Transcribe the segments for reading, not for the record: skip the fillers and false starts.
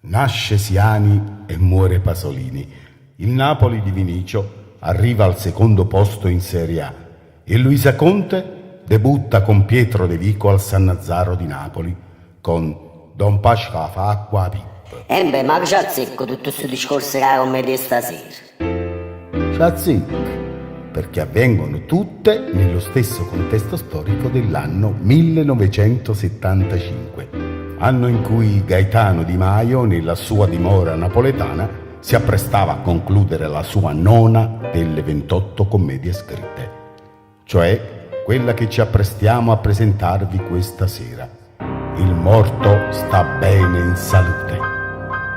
Nasce Siani e muore Pasolini. Il Napoli di Vinicio arriva al secondo posto in Serie A e Luisa Conte debutta con Pietro De Vico al San Nazzaro di Napoli con Don Pascà fa acqua 'a pippa. Embè, ma che c'azzecca tutto stu discorso cu 'a commedia 'e stasera? C'azzecca, perché avvengono tutte nello stesso contesto storico dell'anno 1975, anno in cui Gaetano Di Maio, nella sua dimora napoletana, si apprestava a concludere la sua nona delle 28 commedie scritte, cioè quella che ci apprestiamo a presentarvi questa sera. Il morto sta bene in salute.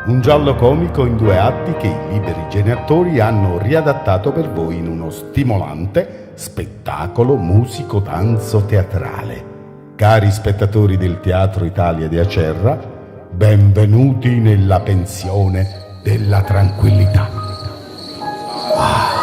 Un giallo comico in due atti che i liberi generatori hanno riadattato per voi in uno stimolante spettacolo musico-danzo teatrale. Cari spettatori del Teatro Italia di Acerra, benvenuti nella pensione della tranquillità. Ah.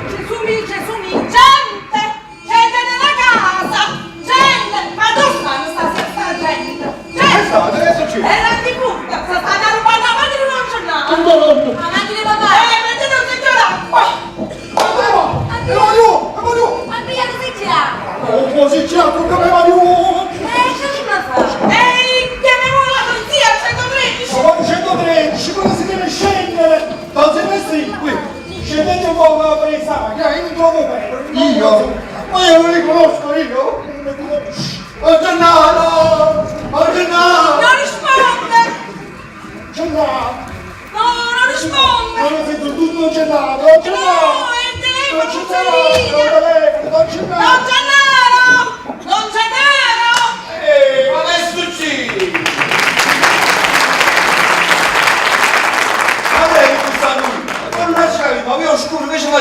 Gesumì, Gesumì, gente! Gente della casa! Gente! Ma dove stanno sta, sta gente? Gente! Che succede? È l'antipunta! Sta stata rubata la macchina non c'è nada! No, La macchina di papà! Mettete un secchio d'acqua! Ma pigliate secchio! Oh, così c'è, come va Che mi fa? Ehi, chiamiamo la polizia al 113! Ma 113, come si deve scendere? Dal semestre qui, scendete un po' la presa, che io mi trovo bene. Io? Ma io non li conosco io! Oh Gennaro! Oh Gennaro! Non risponde! Gennaro! No, non risponde! Non sento tutto Gennaro! Oh Gennaro! No, è il telefono, Non non c'è c'è linea! telefono, non c'è Don Gennaro! Don Gennaro! Ehi, ma che succede? Ma lei che sta lui? Ma non c'è, ma io scuro che ci faccio?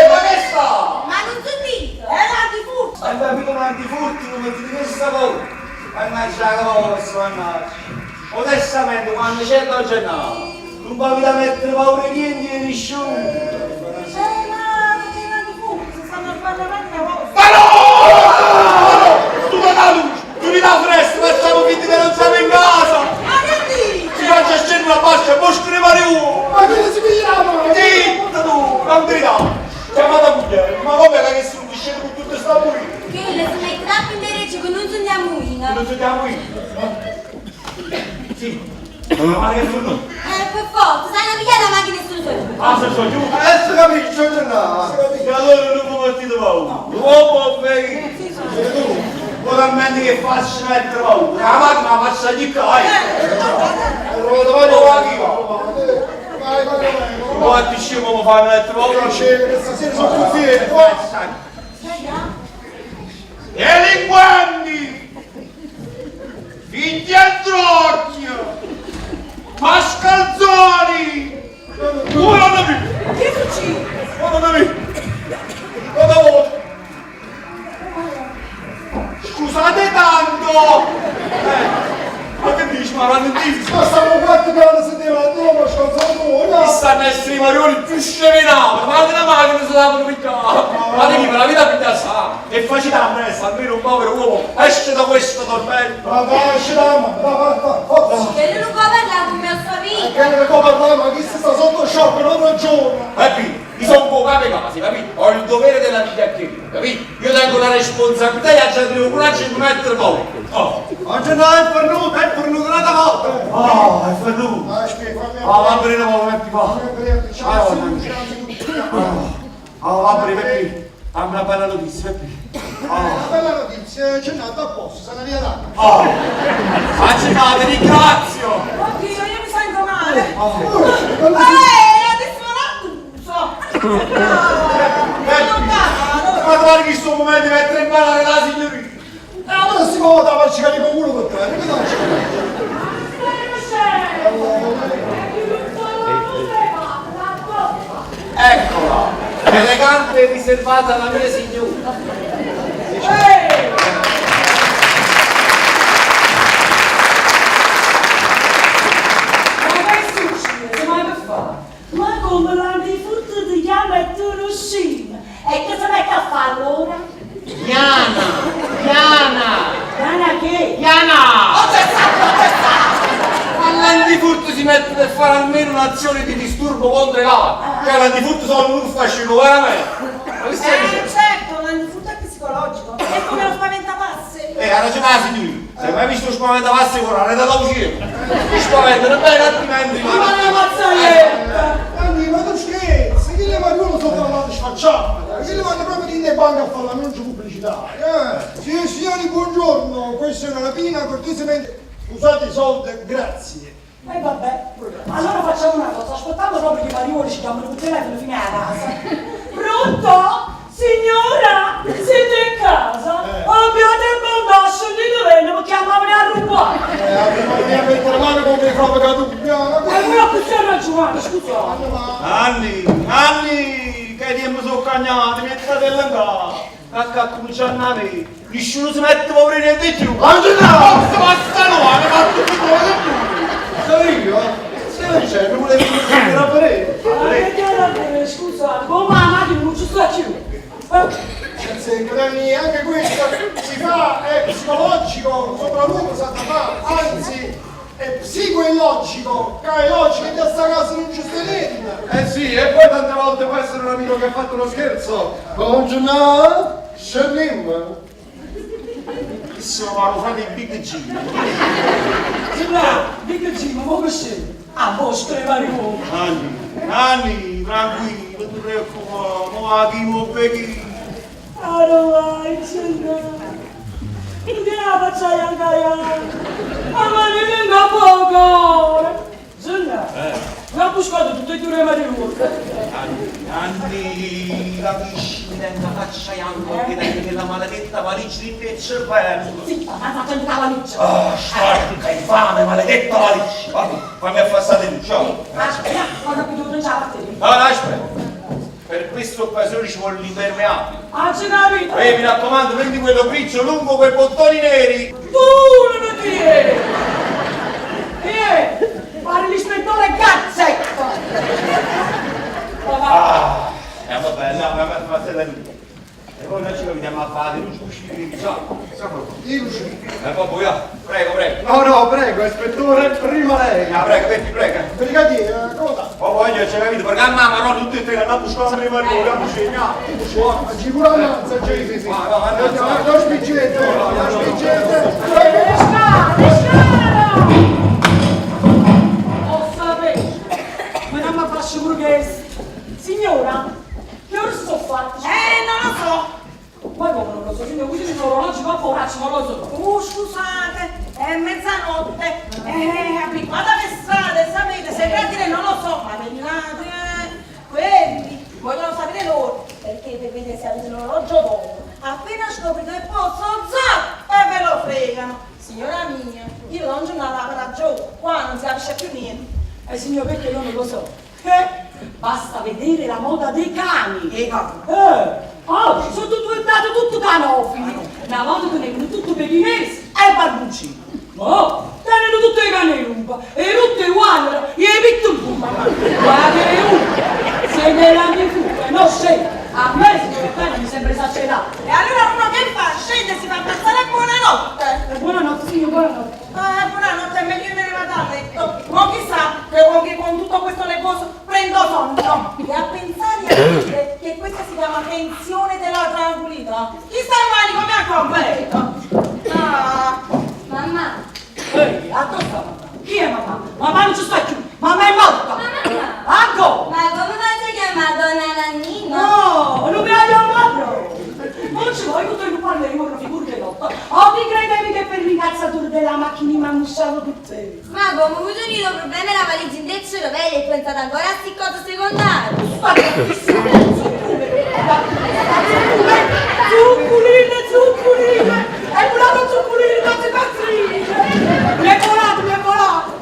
Ma che sta? Ma non sentite? È l'antifurto! E beh, mica un antifurto, non mettete che sta paura. Mannaggia la cosa, mannaggia. Onestamente, quando c'è Don Gennaro, non va da mettere paura niente di nessuno. Ma perché è l'antifurto? Si stanno a fare la macchina vostra! Ma no! Ma no! Tu mi dai la luce, tu mi dai la finestra, facciamo finta che non siamo in casa! Ma che dici? Si faccia scendere la fascia e poi scrivere uno! Ma che si pigliamo? Zitto tu, non gridare! Chiamata moglie, ma vabbè che sono scende con tutta sta muina! Che si mette da pindereccio che non sentiamo ina. Non sentiamo io! Sì, ma che sono? Per forza, sai una pigliata la macchina e sono solo. Ah, se sono giù! Adesso capisco, Gennaro! E allora non mi mettete paura! L'uomo vedi! Totalmente che faccio mettere paura! La macchina la faccio di qua! Vai, vai, vai! Quanti scemo mi fanno mettere paura? C'è, che stasera sono più fieri, qua! Delinquenti! Figli Androcchio! Mascalzoni! Guardami! Che succede? Guardami! Guarda voi! Scusate tanto! Ma che dici? ma l'hanno inteso. Ma stiamo quattro piani sentendo la tua scansatura. Chi stanno a essere i marioli più scemenati, ma la macchina si lavano pigliare. Ma di chi me la vita piglia sa? E facete la presa, almeno un povero uomo esce da questo tormento. Ma vai, scendamo, va, va, va, forza. Che lui non può parlare come la sua vita. Che ne può parlare, ma chi si sta sotto shock non ragiona. Capito? Io sono un po' capo casa, capito? Ho il dovere della vigliaccheria, capito? Io tengo la responsabilità e aggiungere il coraggio di mettere paura. Oh, Oggi no, è fornuto, è fornuto un'altra volta. oh, è fornuto. Ah, aspetta, fammi Ah, va bene, va bene, va. Ciao, ciao. Ah, va bene, Peppi. Dammi una bella notizia, Peppi. Una bella notizia, c'è nato a posto, se ne via da. Oh, facciate, ringrazio. Oddio, io mi sento male. Oh, Adesso l'accuso. No, Ma guarda che sto momento di mettere in mano la signorina. Ma non si può da farci con uno con te, che non c'è? Eccola, elegante e riservata alla mia signora. Ma che succede? Ma che fa? Ma come l'antifurto ti chiama e tu non uscì? E che se mette a fare allora? Diana, Diana, Diana che? Diana! Ma l'antifurto si mette per fare almeno un'azione di disturbo contro i ladri. Cioè l'antifurto sono un fascino, veramente. Ma che stai dicendo? certo, l'antifurto è psicologico, è come lo spaventapasseri. Ha ragione la signorina. Se mai visto lo spaventapasseri correre dalla cucina. Mi spaventano bene altrimenti. Ma una mazzaietta! Anni, ma tu scherzi, che le mariuole sono parlate sfacciate, che le vanno proprio lì nei banchi a fare l'annuncio pubblicitario. Eh. Signori e signori, buongiorno, questa è una rapina, cortesemente usate i soldi, grazie. E vabbè, allora facciamo una cosa, aspettiamo proprio che i mariuoli ci chiamano per telefono fino alla casa. Pronto? Signora, siete in casa? Abbiate bontà, scendete bene, mi chiamavano a rubare. Prima di mettere mano come fabbrica tu, E allora che ragione, scusate. Anni, anni, che tempo sono cagnato, mi è fratello in casa. Che cominciano a avere. Nessuno si mette paura niente più. Angela! Basta, basta, no, hanno fatto tutto quello che Sono io? Stai dicendo, volevi dire a parere? Ma che era, scusate, come la macchina non ci sta più. Sì, Dani, anche questo si fa, è psicologico, soprattutto sa da fare, anzi è psicoelogico, che è logico, che da sta casa non ci stai niente. Eh sì, e poi tante volte può essere un amico che ha fatto uno scherzo. Buongiorno, scendiamo. Sono la di Big G. Signora, Big G, ma come scende? A vostre mariuoli. Anni, anni, tranquillo, non ti preoccupare, ma chi mo becchi. Allora, signora. Che la faccia anche Ma ma ne venga poco. Signora, mi ha buscato tutte e due le mariuole. Anni, anni, capisci, mi tengo la faccia bianca, che tengo quella maledetta valigia in cervello. Sì, ma faccia la valigia. Ah, sporca, infame, maledetta valigia. Vabbè, fammi affassare tu, ciao. Aspetta, ho capito che non c'è la batteria. No, no, aspetta. Per questa occasione ci vuole l'impermeabile. Ah, c'è capito? Eh, mi raccomando, prendi quello grigio lungo con i bottoni neri. Tu non ti Pare l'ispettore Gazzetta! Ah, vabbè, no, ma ma se la E poi noi ci vediamo a fare, non ci uscire, ciao. Poi, via. Prego, prego. No, no, prego, ispettore, prima lei. Ah, prego, Peppi, prego. Brigadiere, come va? Oh, voglio, c'è capito, perché a mamma no, tutte e tre, andiamo a buscare prima di voi, andiamo a scegliere. Ci pure avanza, sì, sì, sì. Va, va, va, Non spingete, non spingete. Le scale, le scale! Ho sapeto! Ma non mi faccio pure che... Signora, che ora sto fatto? Non lo so. Ma come non lo so, signora, qui c'è l'orologio, ma poraccio, ma lo so. Oh, scusate, è mezzanotte. Abituata per strada, sapete, se per dire non lo so, ma per gli altri, quelli vogliono sapere loro, perché per vedere se avete l'orologio d'oro. Appena scoprite che posso, zap, e ve lo fregano. Signora mia, io non c'ho una ragione, qua non si capisce più niente. Signor, perché io non lo so? Basta vedere la moda dei cani. E i cani? Oggi sono diventato tutto canofili. Una volta tenevano tutto pechinese e barbuccino. Ma tenevano tutte 'e cane 'e rumba, 'e rutte 'e guallera, e 'e pitte 'ncumma. Guarda 'e uno, se ne la mi fuga, no scende. A me, signor Gaetano, mi sembra esagerato. E allora uno che fa? Scende e si fa ammazzare e buonanotte! E buonanotte, signor, buonanotte. Eh, buonanotte, è meglio che me ne vado a letto. Ma chissà che con, che con tutto questo nervoso prendo sonno. E a pensare a dire che questa si chiama pensione della tranquillità. Chissà domani come a completo. Ah, Mamma, Ehi, a dove sta mamma? Chi è mamma? Mamma non ci sta più, mamma è morta! Ma mamma! Ancora! Ma come faccio a chiamare donna Nannina? No, non me la chiama proprio! Non ci voglio tu non parleremo con figura che lotta. O ti credevi che per l'incazzatura della macchinina mi usavo tutte? Ma come ho avuto un problema la valigia in del cervello e pensate ancora a sti cose secondarie? Sta Zuccoline, zuccoline! È volato zuccoline, tanti pazzini! Mi è volato, mi è volato!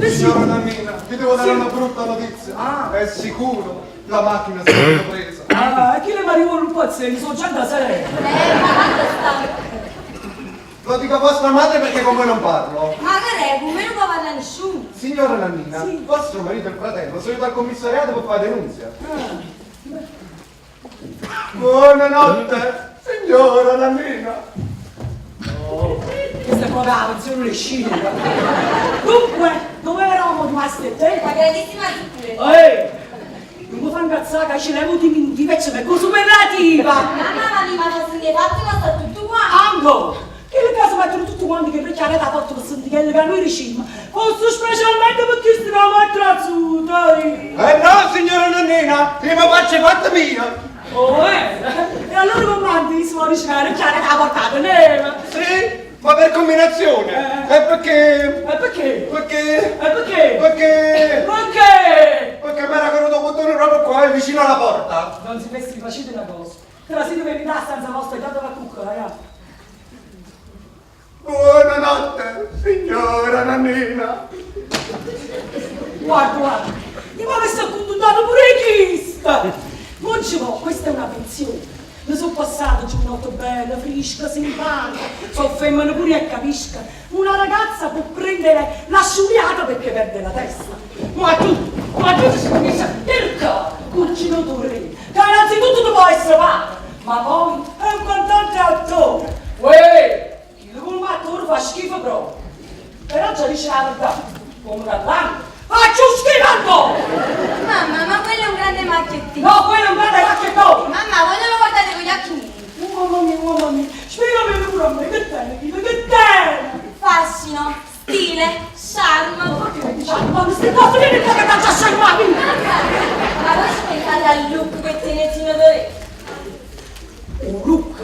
Signora Nannina, vi devo dare una brutta notizia. Ah. È sicuro, la macchina è stata presa. Ah, chi le mariuolo un pazzesco, sono già da sei! Ma quanto sta? Lo dico a vostra madre perché con voi non parlo. Ma che è? Con me non può parlare nessuno. Signora Nannina, vostro marito e il fratello sono ido al commissariato per fare denuncia. Buonanotte, signora Nannina. Questa è proprio la pensione le scine. Dunque, dove eravamo rimasti e te? La grandissima zucchina. Ehi! Non mi fa incazzare che ce l'hai avuto in minuti, invece per superlativa! Mamma, ma mi ma se ne fatto ma sta tutto qua. Ancora! Che le case mettono tutti quanti che vecchia ha fatto per sentire che noi riuscimmo. Fosse specialmente per chi si chiama trazzuta. Eh no, signora Nannina, prima faccio fatta mia. Oh, eh! E allora comandi, si vuole che la ha portato neve. Sì, ma per combinazione. Eh. È perché... E perché? Perché... E perché? Perché... Perché? Perché mi era venuto un bottone proprio qua, vicino alla porta. Non si messi, facete una cosa. Te la siete venuta a stanza vostra e dato la cucca, ragazzi. Buonanotte, signora Nannina. Guarda, guarda, io mi avessi accontentato pure questa. Non ci può, questa è una pensione. Ne sono passata giornata bella, fresca, simpatica. Sono femmina pure e capisca. Una ragazza può prendere la sciuliata perché perde la testa. Ma tu, ma tu ti sei messa perché, cugino Torre, che innanzitutto tu puoi essere padre, ma poi è un cantante attore. Uè, chi lo come attore fa schifo proprio. Però già dice la verità, come cantante, faccio schifo ancora! Mamma, ma quello è un grande macchiettino. No, quello è un grande racchettone! Mamma, voi non lo guardate con gli occhi miei. Oh, mamma mia, mamma mia, spiegami pure a me, che tieni, figlio, che tieni? Fascino, stile, charme. Che diciamo, ma queste cose vieni qua che ti già scemati! Ma voi ci pensate al look che tiene il signor Dorè? Un look?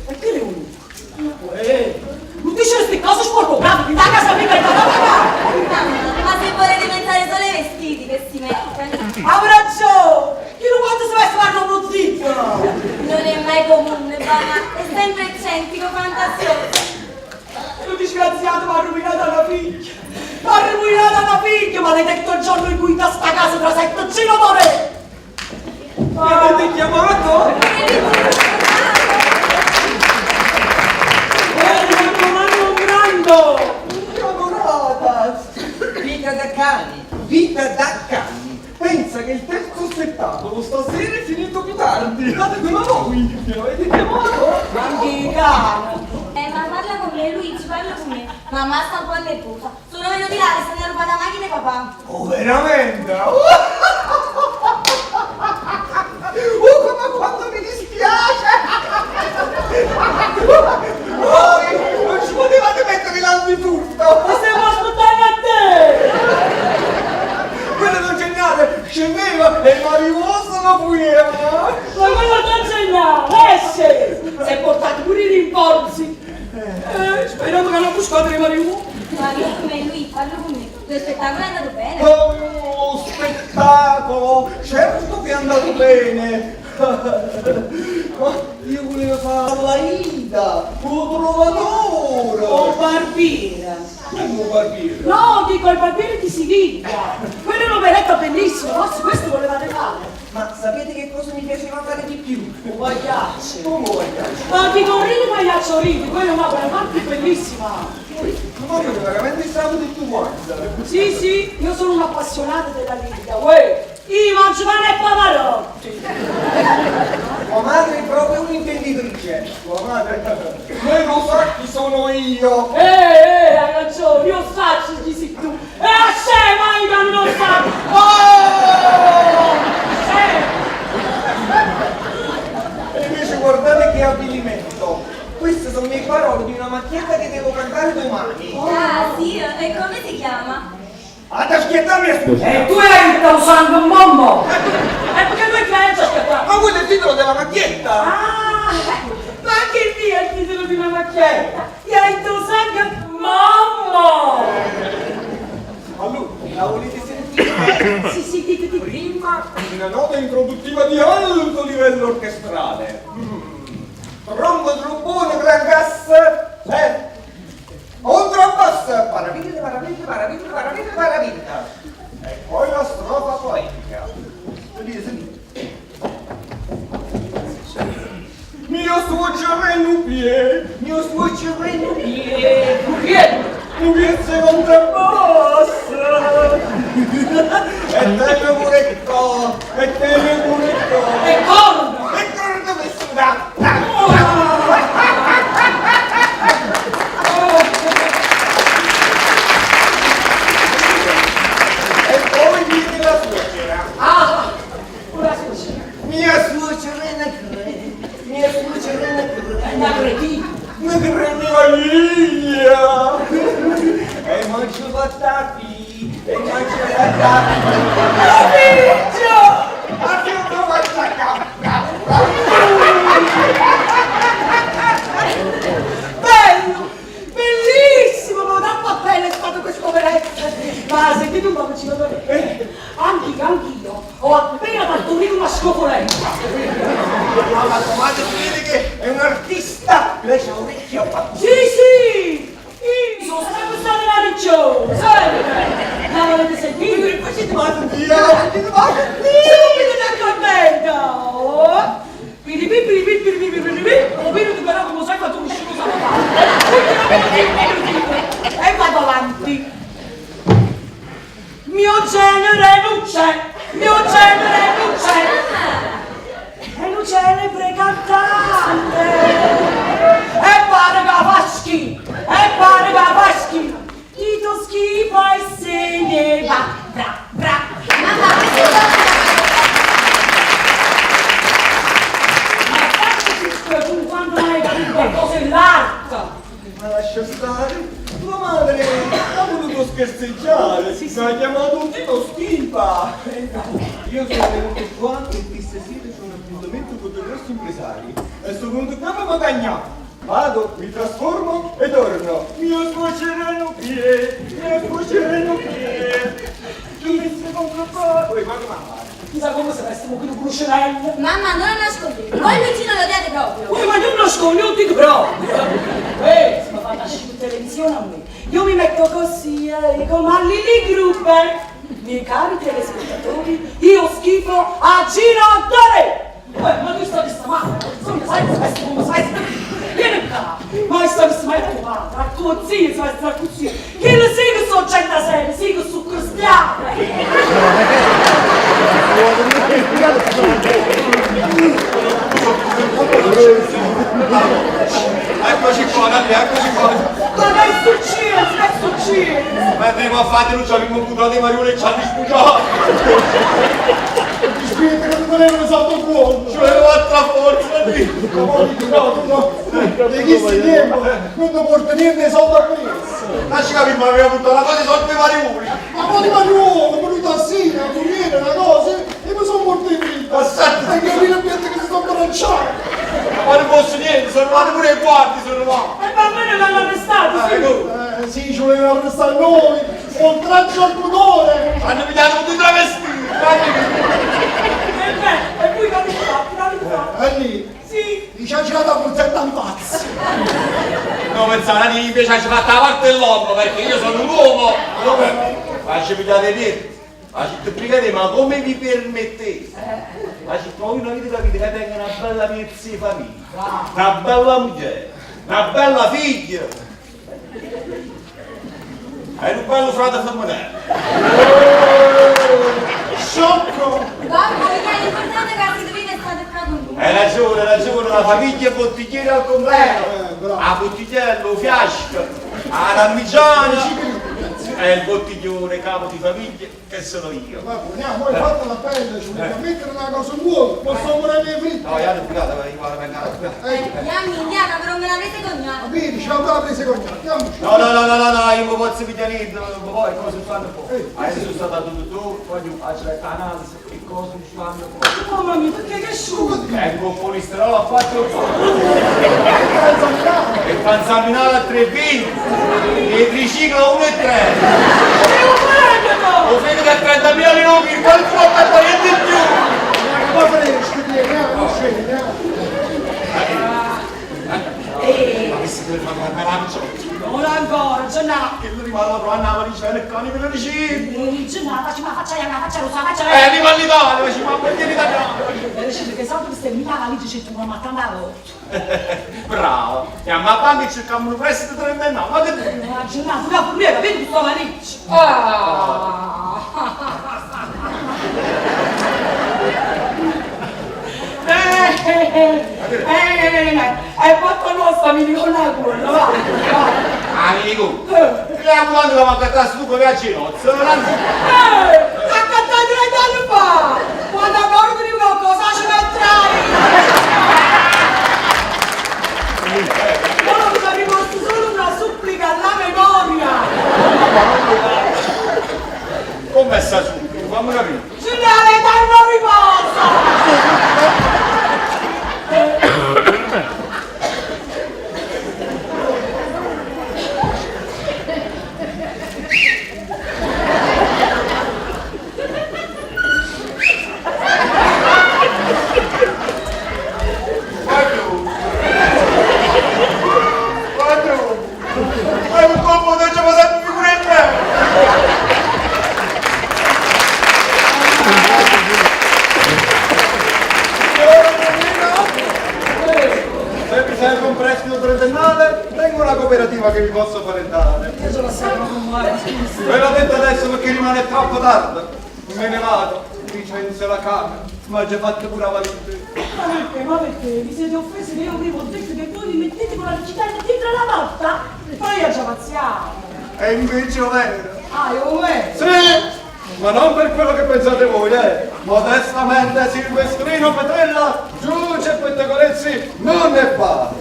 Perché è un look? Uè, non dici queste cose sporcografiche, da casa mia che da Mamma, ma se volete pensare solo ai vestiti che si mettono, Ha ragione! Chi lo quanto si va a fare uno zitto? non è mai comune, mamma, è sempre eccentrico, fantasioso. Lo disgraziato mi ha rovinato la figlia! Mi ha rovinato la figlia! Maledetto il giorno in cui da sta casa trasette il Gino Mi avete chiamato? Brando! Innamorata! Vita da cani, vita da cani. Pensa che il terzo spettacolo stasera è finito più tardi. Ma voi mi avete chiamato? Anche i cani! Ma parla con me, Luigi, parla con me. Mamma sta un po' nervosa. Sono venuti là, le stanno rubando la macchina e papà. Oh, veramente? Oh, come quanto mi dispiace! Voi non ci potevate mettere l'antifurto! Ma stiamo aspettando a te! Quello non geniale scendeva e mariuoso lo puleva! Ma quello da geniale! Esce! Si è portato pure i rinforzi! Speriamo che non buscate i mariuoli! Parla con me, Luigi, parla con me. Lo spettacolo è andato bene. Oh, lo spettacolo! Certo che è andato bene! Ma io volevo fare la Ida, lo trovatore! Oh, barbiere! Come un barbiere? No, dico il barbiere di Siviglia! Quello è un'operetta bellissima, forse questo volevate fare! Ma sapete che cosa mi piaceva fare di più? Un pagliaccio! Come pagliaccio? Ma chi non ride pagliaccio ride, quella è un'opera ma anche bellissima! Ma voi veramente state tutti quanti? Sì, sì, io sono un'appassionata della lirica, uè! Io mangio pane e pavarotti! Tua madre è proprio un'intenditrice. Tua madre. Lei lo sa chi sono io. Eh, eh, hai ragione, io saccio chi sei tu! E a scema io che non lo sa! Oh! Scema! E invece guardate che avvilimento. Queste sono le parole di una macchietta che devo cantare domani. Ah, sì, e come si chiama? Ad aschiettarmi a scusa. E tu hai sta usando un mommo! E perché tu hai già aspettato? Ma quello è il titolo della macchietta. Ah, ma anche il mio è il titolo di una macchietta! Io hai usato mamma! Allora, la volete sentire? Sì, sì, dite, dite. Prima una nota introduttiva di alto livello orchestrale. Trombo, trombone, gran gas, eh. Contrabbasso, parapiglia, parapiglia, parapiglia, parapiglia, parapiglia. E poi la strofa poetica. Sentite, sentite. Mio suocero è nubier, mio suocero è nubier, Nubier? nubier se contrabbasso. E te pure co, e te pure co. E corna! E corna dove si va? E poi viene la suocera. Ah, una suocera. Mia suocera è una crema, mia suocera è una crema. È una cretina. Una crema vaniglia. E mangio patati, e mangio patati. Luigi! Ma che non faccia Bello! Bellissimo! Ma da papello è stato questo poveretto! Ma sentite un po' che ci vado Anch'io, anch'io, ho appena partorito una scofoletta! Ma ma tua madre vede che è un artista, lei c'ha orecchio. Sì, sì! Io sono sempre stata una ricciosa, sempre! La volete sentire? Facete male, via, facete male. Subito d'accordo! Piri pi piri pi piri pi piri pi, o piri ti però come sai fatto uscire lo E vado avanti. Mio genere non c'è, mio genere non c'è. È un celebre cantante. E pare che fa schifo, e pare che fa schifo. Tito schifa e se ne va. Bra, bra. Mamma, questo è Ma facci tu quando non hai capito qualcosa è l'arte. Ma lascia stare, tua madre ha voluto scherzeggiare, mi ha chiamato un tipo schifa. Io sono venuto qua perché stasera c'è un appuntamento con due grossi impresari e sono venuto qua per Magagnà. Vado, mi trasformo e torno. Mio suocero è nubier, mio suocero è nubier. Tu mi sei contrappato. Poi ma mamma. Chissà come se restiamo qui un bruscerello. Mamma, non la nascondete. Voi Luigino lo odiate proprio. Ui, ma io non nascondo, io dico proprio. Eh, se mi fate uscire in televisione a me, io mi metto così, come a Lily Gruber. Miei cari telespettatori, io schifo a Gino Dore. Uè, ma tu stai male, insomma, sai come sai, vieni qua, ma stai male a tuo padre, a tuo zio, sai così, che lo sai che sono gente seria, sì che sono cristiana. Eccoci qua, Nanni, eccoci qua. Ma che è successo? Che è successo? Ma prima a fate non ci abbiamo buttato i marioli e ci hanno spugiato. Ti spiego che non volevano sotto cuore. Ci voleva altra forza lì. No, no, di chi si tempo non ti porta niente soldi a presso. Lasci capire, ma aveva buttato la cosa sotto i marioli. Ma poi di mariuolo, con un tassino, un corriere, una cosa, e mi sono morto in vita. Passate. E capire che si sono abbracciati. Ma non posso niente, sono arrivati pure i guardi, sono arrivati. E va bene l'hanno arrestato, sì. Ecco. Sì, ci volevano arrestare noi, oltraggio al pudore. Hanno pigliato tutti i travestiti. E beh, e poi che avete fatto? Che avete fatto? E lì, Sì. gli ci ha girato la borsetta in faccia. No, pensavo, Nanni, invece ci ha fatto la parte dell'uomo, perché io sono un uomo. Come? Faccio pigliare niente. Ma ci brigate, ma come vi permettete? Ma ci voi non avete capito che tengo una bella pezza di famiglia, una bella moglie, una bella figlia. È nu bello frate femminello. Sciocco! Vabbè, l'importante è che siete vivi e state qua con noi. Hai ragione, hai ragione, la famiglia è bottigliera al completo. Eh, bravo. La bottigliella, il fiasco, la damigiana e il bottiglione capo di famiglia che sono io. Ma andiamo, hai fatto la pelle, ci vogliamo mettere una cosa nuova, posso morire fritto. No, io ho pagato, io vado a pagare. Eh, Yammi, indiana, però me l'avete cognato. vedi, c'è ancora presa con andiamoci. No, no, no, no, no, no, io non posso pigliare niente, non poi cosa fanno poi. Eh. Adesso sono stato tutto tu, poi io faccio l'analisi e cosa fanno poi. Mamma mia, perché che sciuto? Ecco, il polisterolo ha fatto il E transaminale a 3,20 e triciclo a 1,3. Devo prendere! Lo fegato a 30.000 lire, il qualcuno ha fatto niente in più. Ma fresco, andiamo, scendiamo. Ma che si deve fare la meravigliosa? Non ancora, Gennà. Che lo rimane la prova a Napoli, c'è il cane che lo riceve. Gennà, facciamo la faccia, la faccia rossa, la faccia. Arriva all'Italia, facciamo la bandiera italiana. Dice che salto queste mila valigie c'è tu una mattina volta. Bravo. E a banca cerchiamo un prestito 39, ma che tu? Ma Gennà, tu la furriera, vedi questa valigia? Ah! È fatto nostra, mi dico la culla, va, va. Amico, la quando la manca su come a Cinozzo, non Accattate 30 anni fa! Quando ancora veniva qualcosa ci metterai! Ora mi sono rimasto solo una supplica alla memoria! Come sta su? Fammi capire. Ce l'eterno riposo! Quattro. Quattro. Ma un colpo non ci passato figura in me. Se mi serve un prestito trentennale, tengo una cooperativa che vi posso fare dare. Io ce lo so come scusa. Ve l'ho detto adesso perché rimane troppo tardi. Me ne vado, licenzio la camera, ma ho già fatto pure la valigia. Ma perché? Ma perché? Vi siete offesi che io prima ho detto che voi vi mettete con la digitale dietro la porta? Poi io ci pazziamo. E invece è vero. Ah, io come? Sì, ma non per quello che pensate voi, eh. Modestamente Silvestrino Petrella, giudice e pettegolezzi, non ne fa.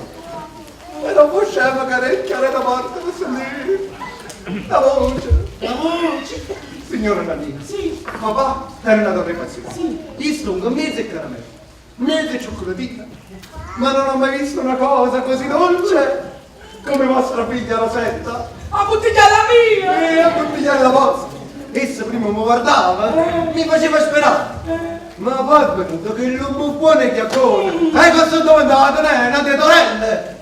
E dopo scemo carecchiare da parte questo lì. La voce, la voce. Signora Nannina. Sì. Papà era una torrefazione. Sì. Io stongo mezzo e caramello, mezzo e cioccolatina. Ma non ho mai visto una cosa così dolce come vostra figlia Rosetta. A bottiglia mia! E a bottigliare la vostra. Essa prima mi guardava, mi faceva sperare. Ma poi è venuto che l'uomo buono è chiacchione. E cosa sono diventato? Eh, una diatorelle.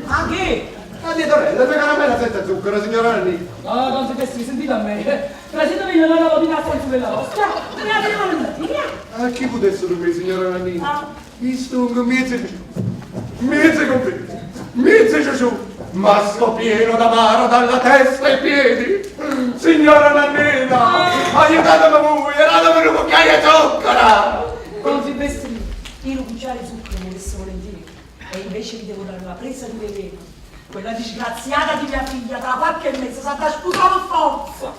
Ah che? Una diatorella, due caramelle senza zucchero, signora Nannina. No, non si pensi, sentite a me. Trasitemi nella nuova senza quella vostra. Via, via, via. A chi potesse dormire, signora Nannina? Ah. Mi stongo mezzo mezzo completo, mezzo ciuciù, ma sto pieno d'amaro dalla testa ai piedi. Signora Nannina, aiutatemi voi, datemi un cucchiaio di zucchero. Con Silvestri, io un cucchiaio di zucchero volessi volentieri. E invece vi devo dare una presa di veleno. Quella disgraziata di mia figlia tra qualche mese sarà sputata forza.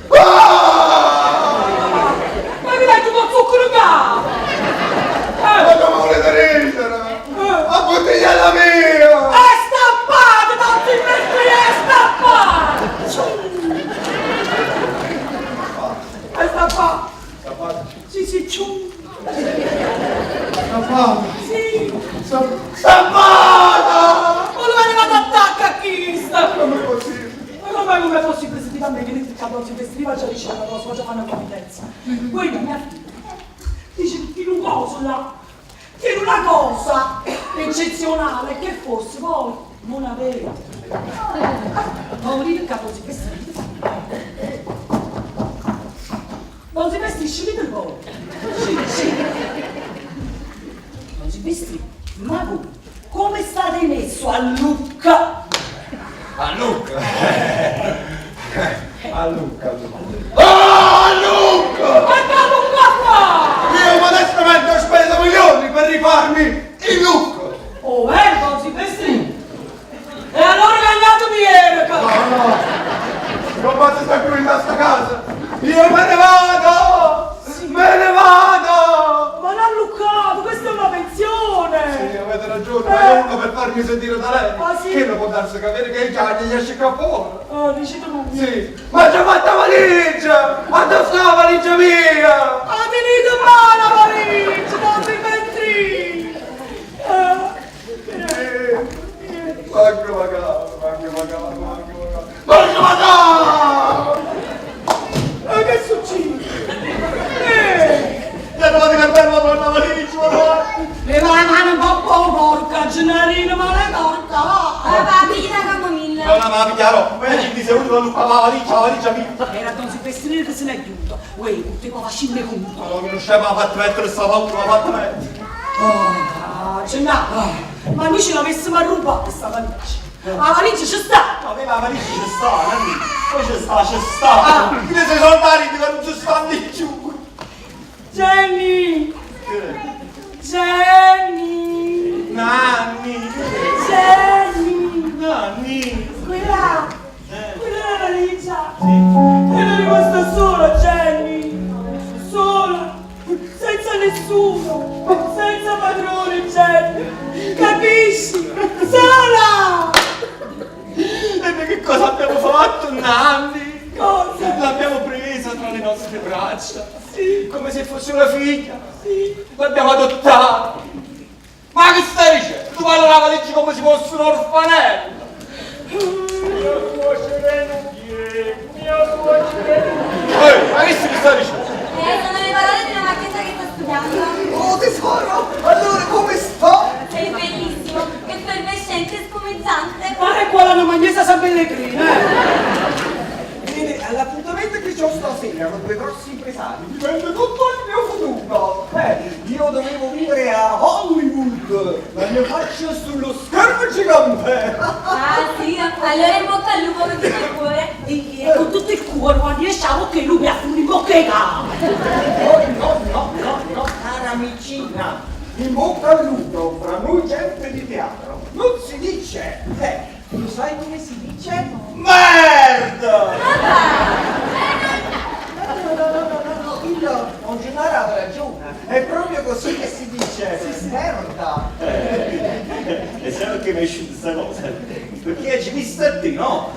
Ah! Ma mi dai tutto zucchero in capo? Ma come volete ridere? A bottigliella mia! È stappato, Don Silvestri, è stappato! È stappato! Sì, sì, ciù! Stappata! Sì! Stappata! Ma dove è arrivato attacca a chi sta? Come è possibile? Ma come, come è possibile? Sentite a me, venite qua, Don Silvestri, faccio dicere una cosa, faccio fare una confidenza. Quella mia figlia dice che una cosa là, tiene una cosa eccezionale che forse voi non avete. Ma venite qua, Don Silvestri, Don Silvestri, scendete voi. Sì, sì. Don Silvestri, ma voi come state messo a Lucca? A Lucca? Allucca, allucca. Ah, allucca! E che allucca qua? Io modestamente ho speso milioni per rifarmi il look! Oh, eh, Silvestrino! E allora cagnatemi Erika! No, no, non posso stare più in questa casa! Io me ne vado! Me ne vado! Ma l'ha alluccato, questa è una pensione! Sì, avete ragione, ma è uno per farmi sentire da lei. Ah, sì? Che non può darsi capire che il Gianni gli esce qua fuori. Oh, dici tu. Sì, ma già fatta valigia! Ma dove sta la valigia mia? Ha tenuto male la valigia, Don Silvestrino! Sì. Manco pagato, manco pagato, manco pagato. Manco pagato! Ma che succede? Gli hanno fatto cartello, madonna, la valigia, madonna! Leva la mano un po' porca, Gennarino, ma la porca, va! Papà, pigli la camomilla. No, no, ma chiaro, poi ci sei venuto la valigia, la valigia mia. Era Don Silvestrino che se n'è chiuso. Uè, tutti qua facendo conto. Ma non riusciamo a fatto mettere questa paura, l'ha fatto mettere. Oh, Gennaro, ma noi ce l'avessimo a rubare questa valigia. La valigia ci sta! Ma la valigia ci sta, Nanni. Poi ci sta, ci sta. Chi ne sei soldati che non ci stanno più. Jenny! Jenny! Nanni! Jenny! Nanni! Quella! Quella è la valigia! Sì. Era rimasta sola, Jenny! Sola! Senza nessuno! Senza padrone, Jenny! Capisci? Sola! E noi che cosa abbiamo fatto, Nanni? Cosa? L'abbiamo presa tra le nostre braccia. Sì. Come se fosse una figlia. Sì. L'abbiamo adottata. Ma che stai dicendo? Tu parli la valigia come se fosse un orfanello. Mia suocera non viene, mia suocera non viene. Ehi, ma che si sta dicendo? Sono le parole di una macchietta che sto studiando. Oh tesoro, allora come sto? Sei bellissimo, effervescente e spumeggiante. Ma è qua la magnesa San Pellegrino, eh! Bene, all'appuntamento che c'ho stasera con due grossi impresari dipende tutto il mio futuro. Io dovevo vivere a Hollywood, la mia faccia sullo schermo gigante. Ah sì, allora in bocca al lupo con tutto il cuore. E con tutto il cuore, quando riusciamo che lui mi ha fuori in bocca ai capi. No, no, no, no, no, cara amicina, in bocca al lupo, fra noi gente di teatro, non si dice. Lo sai come si dice? Merda! No, no, no, no, no, no, il Don Gennaro ha ragione, è proprio così che si dice, merda. E sai perché mi è uscita questa cosa? Perché ci visto a te, no?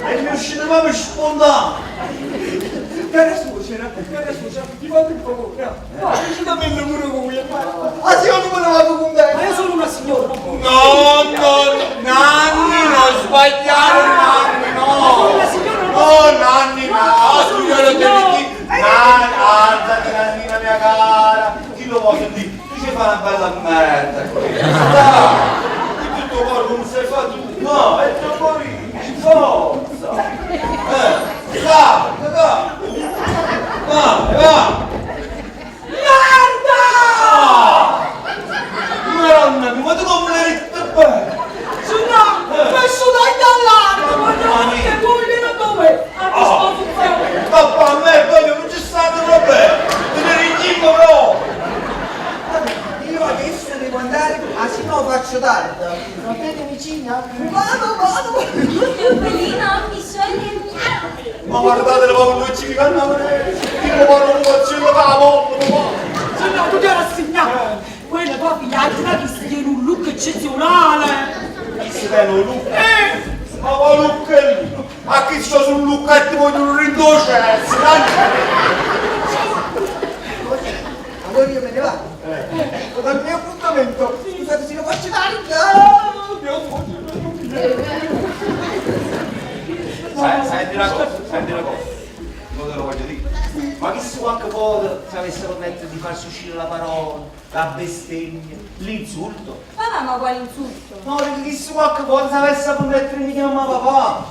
E mi è uscita proprio spontanea. Cara suocera, ti fate il favore, no, decisamente pure voi. Ah sì, io non me ne vado con te. Ma io sono una signora, non può. No, no, no, Nanni, non sbagliare, Nanni, no. Sono una signora, non No, posso. Nanni, no, No, sono signora, una devi signora. dire. Nanni, alzati, Nannina mia cara. Chi lo vuole sentire? Tu ci fai una bella merda qui. Dai, di tutto corpo non sai fare tu. No, è troppo ricco, forza. Dai, dai. Vai, vai. Merda! Madonna mia, ma tu come l'hai detto bene? Gennaro, questo dai dall'alto, ma no, che vuoi che non dove? A disposizione. Papà, a me voglio, non ci stanno problemi. Te ne ringimo però. Vabbè, io adesso devo andare, ah se no faccio tardi. Va bene vicina? Vado, vado. Pioppellino, mi scioglie. Ma guardate le paure che ci vanno a vedere. Io voglio un uccello la molla, papà. Gennaro, tu ti rassegnato. Quella tua figliastra che si tiene un look eccezionale. Chi si tiene un look? Ma va look è lì. Ma chi sta sul lucchetto voglio un rindocenza? Allora io me ne vado. Vado al mio appuntamento. Scusate se lo faccio tardi. Ah, mio suocero non viene. Senti una cosa, senti una cosa. Non te lo voglio dire. Ma chi su qualche volta si avesse permettere di farsi uscire la parola, la bestemmia, l'insulto? Papà, ma quale insulto? No, perché chi su qualche volta si avesse permettere di chiamare papà.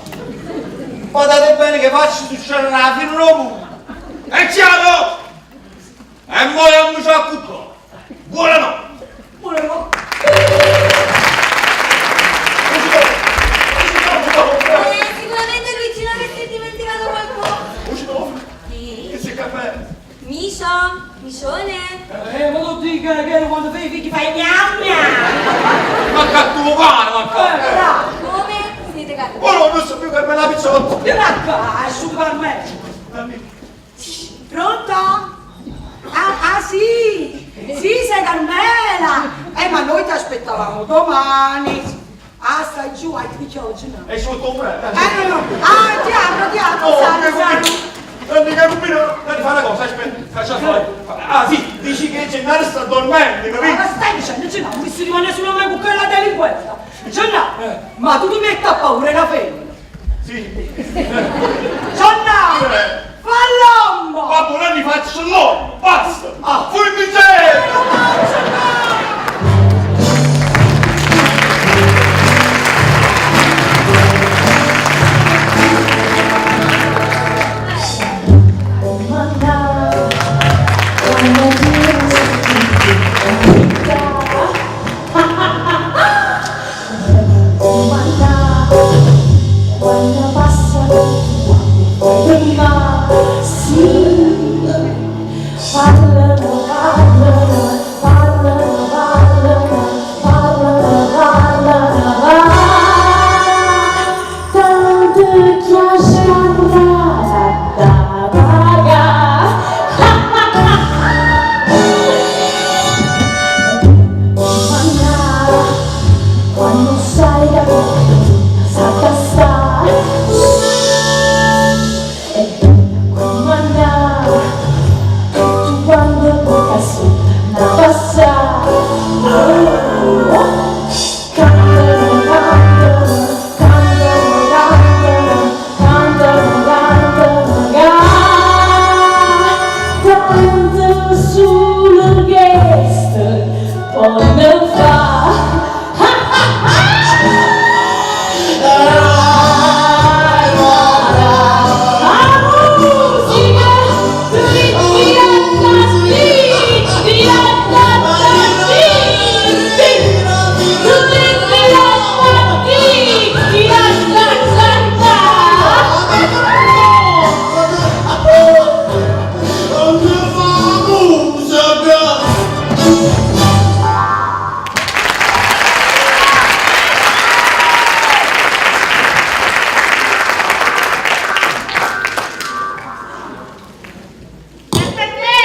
Guardate bene che faccio succedere la fine del mondo. E ciao! E mo andiamo a cucco. Buonanotte! Buonanotte. Sicuramente Luigino che si è dimenticato qualcosa. È asciuto Carmelo. Pronto? Ah, ah sì, sì sei Carmela. Ma noi ti aspettavamo domani. Ah, stai giù, hai ti oggi no? È sotto un Eh no, no. Ah, ti apro, ti apro, Oh, Sara, Sara. Non mi capito, non fa una cosa, aspetta, faccia fuori. Ah sì, dici che Gennaro sta dormendo, Ma capito? stai dicendo, Gennaro, mi si rimane solo a me con quella delinquenza. Gennaro, ma tu ti metti a paura una femmina. Sì. Gennaro, fa l'uomo! Ma buona mi faccio l'uomo, basta! Ah, fulmigeno! Quando passa prima sì parlano parlano parlano parlano parlano parlano tanto chiacchierata da paga quando sai da sa passare e comandare tu quando bocca sotto la passare oh, cantano cantano cantano cantano cantano cantano tanto sull'orchestra poi non fa. La musica È per te!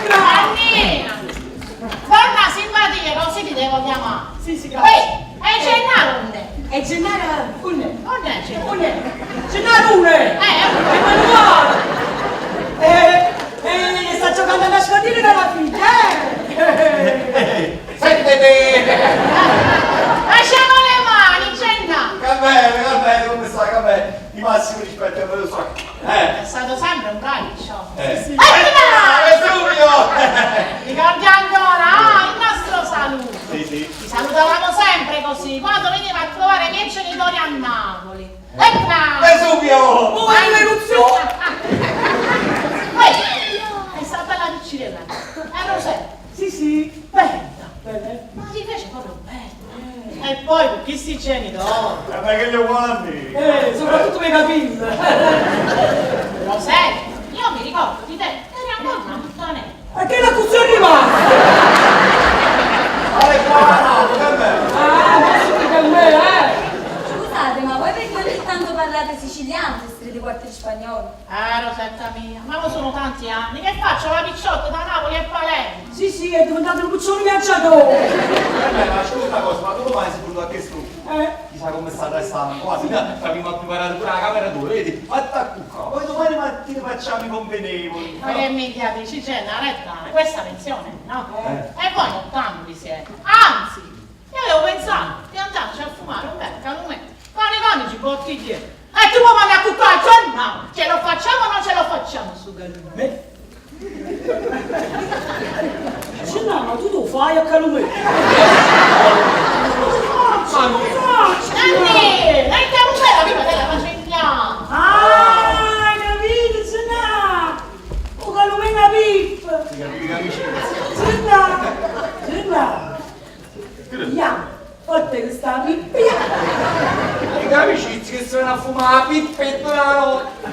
Annina! Torna simpatia, così ti devo chiamare. Sì, sì, grazie. Ehi, e Gennaro onde? E Gennaro, un è. Onde è Gennaro? Un è. Gennaro un è. Eh, Emanuele! Sta giocando a nascondino con la figlia, eh! Sentite! Lasciamo le mani, Gennaro! Carmelo, Carmelo, come stai, Carmelo? Di massimo rispetto, me lo so. È stato sempre un calcio. Eh. Sì. Vesuvio! Ricordi ancora? Ah, il nostro saluto. Sì, sì. Ci salutavamo sempre così, quando veniva a trovare i miei genitori a Napoli. E là! Vesuvio! Oh, è un'eruzione! Poi, è stata la piccinella. E Rosetta, Sì, sì. bella. Bene. Ma ti fece proprio bella. E poi con chi si genitori? Ma che gli vuole a me? Soprattutto per i capelli. Rosetta, io mi ricordo di te, eri ancora una puttanella. E che la cucina è rimasta? Ale qua, Carmelo! Ah, ma sì, per me, eh! Scusate, ma voi perché ogni tanto parlate siciliano se siete di quartiere spagnolo? Ah, Rosetta mia, ma mo sono tanti anni che faccio la picciotta da Napoli a Palermo. Sì, sì, è diventato un cuccione viaggiatore. Carmelo, ma scusa una cosa, ma tu domani sei venuto a che studio? Eh, Chissà come sta restando, quasi, no? Abbiamo preparato pure la camera tua, vedi? Fatta a cucca, poi domani mattina facciamo i convenevoli. Ma che minchia dici, Gennaro, retta, questa pensione, no? Eh. E voi non tanto vi siete. Anzi, io avevo pensato di andarci a fumare un bel calumet con i conici bottiglieri. E tu puoi mandare a cuccare, Gennaro! Ce lo facciamo o non ce lo facciamo su calumet? Gennaro, ma tu lo fai a Calumè? Nanni, ma il calumet la prima te la facciamo. Ah, hai capito, Gennaro? O Calumè è una pippa. Gennaro, Gennaro. Ya, fatte questa pippa. I amicizi che sono a fumare la pippetta la notte.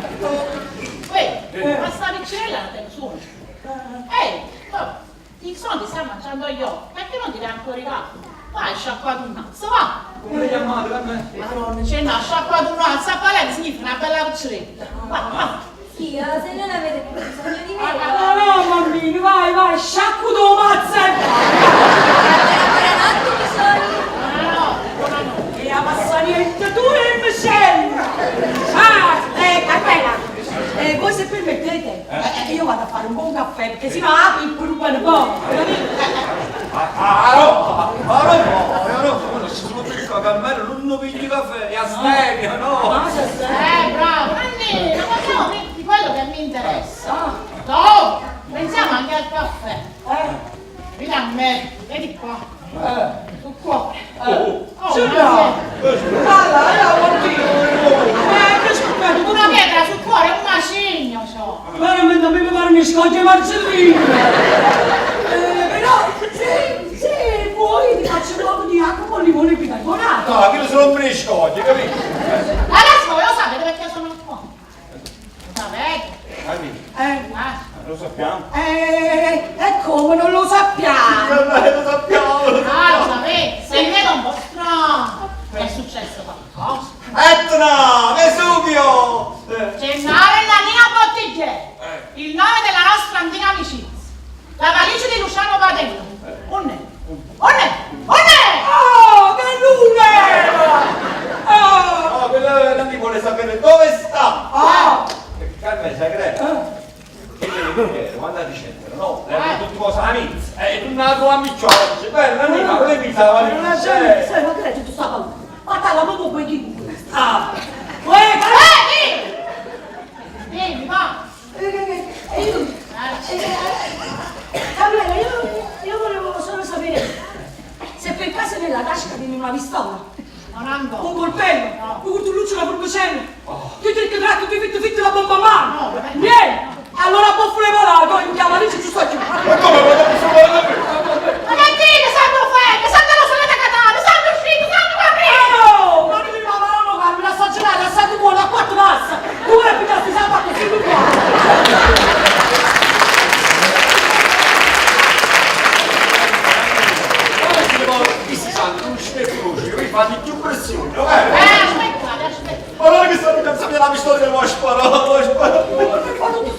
Uè, ma sta piccerella la tensione. Ehi, oh, i soldi sta mangiando io, perché non ti dai ancora i capo? Vai, sciacquate un mazzo, va! Come le chiamate, Carmen? Madonna, Gennà, sciacquate un mazzo, a Palermo significa una bella picciretta. Va, va. Sì, se non avete più bisogno di me. No, no, bambino, vai, vai, sciacqua tu mazzo e vai. Buonanotte, bisogno. Buonanotte, buonanotte. E a passare niente, tu e Michelle. Ah, Carmela, voi se permettete, io vado a fare un buon caffè, perché sennò apri il pure un po', capito? Ah, no! Ah, no! Ah, no! Ma se sono piccola, Carmelo, non pigli caffè, è astemia, no? Ah, se sei. Bravo, Nannina, parliamo di quello che mi interessa. Dopo, pensiamo anche al caffè. Vedi a me, vedi qua. Sul cuore. Oh, Ce una l'ho. pietra. Allora, io oddio. Che scoppiato, Una pietra sul cuore è un macigno, so. Veramente a me mi pare mi scoglie Marcellino. Però, se vuoi ti faccio un po' di acqua con limone e bicarbonato. No, che sono un briscoglie, capito? Adesso voi lo sapete perché sono qua. Lo sapete? Capito? Ah. Lo sappiamo. E come non lo sappiamo? Lo sappiamo, lo Ah, lo sapete? Se mi vedo un po' strano. È successo qualcosa. Etna! Vesuvio! Gennaro e Nannina Bottiglieri, il nome della nostra antica amicizia. La valigia di Luciano Paterno. Unne, unne, unne! Oh, che luna era! Oh, No, quella Nanni vuole sapere dove sta! oh. Perché Carmen sa che era? Che le quando la dicevano, no? Le hanno tutte cose amici. E tu non la tua amiciola, dice, beh, Nanni, ma quelle mi sa la Non valigia. c'è, sai, ma che è tutto sta paura? Ma te la proprio poi chi Ah! Uè, Eh, dimmi! Dimmi, va! Io, Carmela, io volevo solo sapere se per caso nella tasca tieni una pistola, Non ancora. un coltello, un coltelluccio, una forcicella, ti tric trac, ti fitte fitte la bomba a mano. No, vabbè. Niente! Allora buffo le palate, in chiama lì ci sto a chiamare. Ma come? Ma dopo sono Ma che dite, santo fede, santo lo solete catane, santo uscito, santo capito! Oh, ma non ti va no, Carmela, sta gelata, sta di buono, a quattro passa. Tu vuoi pigliarti sa fatto sì qua. Chi si sanno, non ci croce, vi fanno più pressione, eh? Aspettate, aspettate. Allora che stanno pensando alla pistola che vuoi sparare, vuoi sparare. Ma tu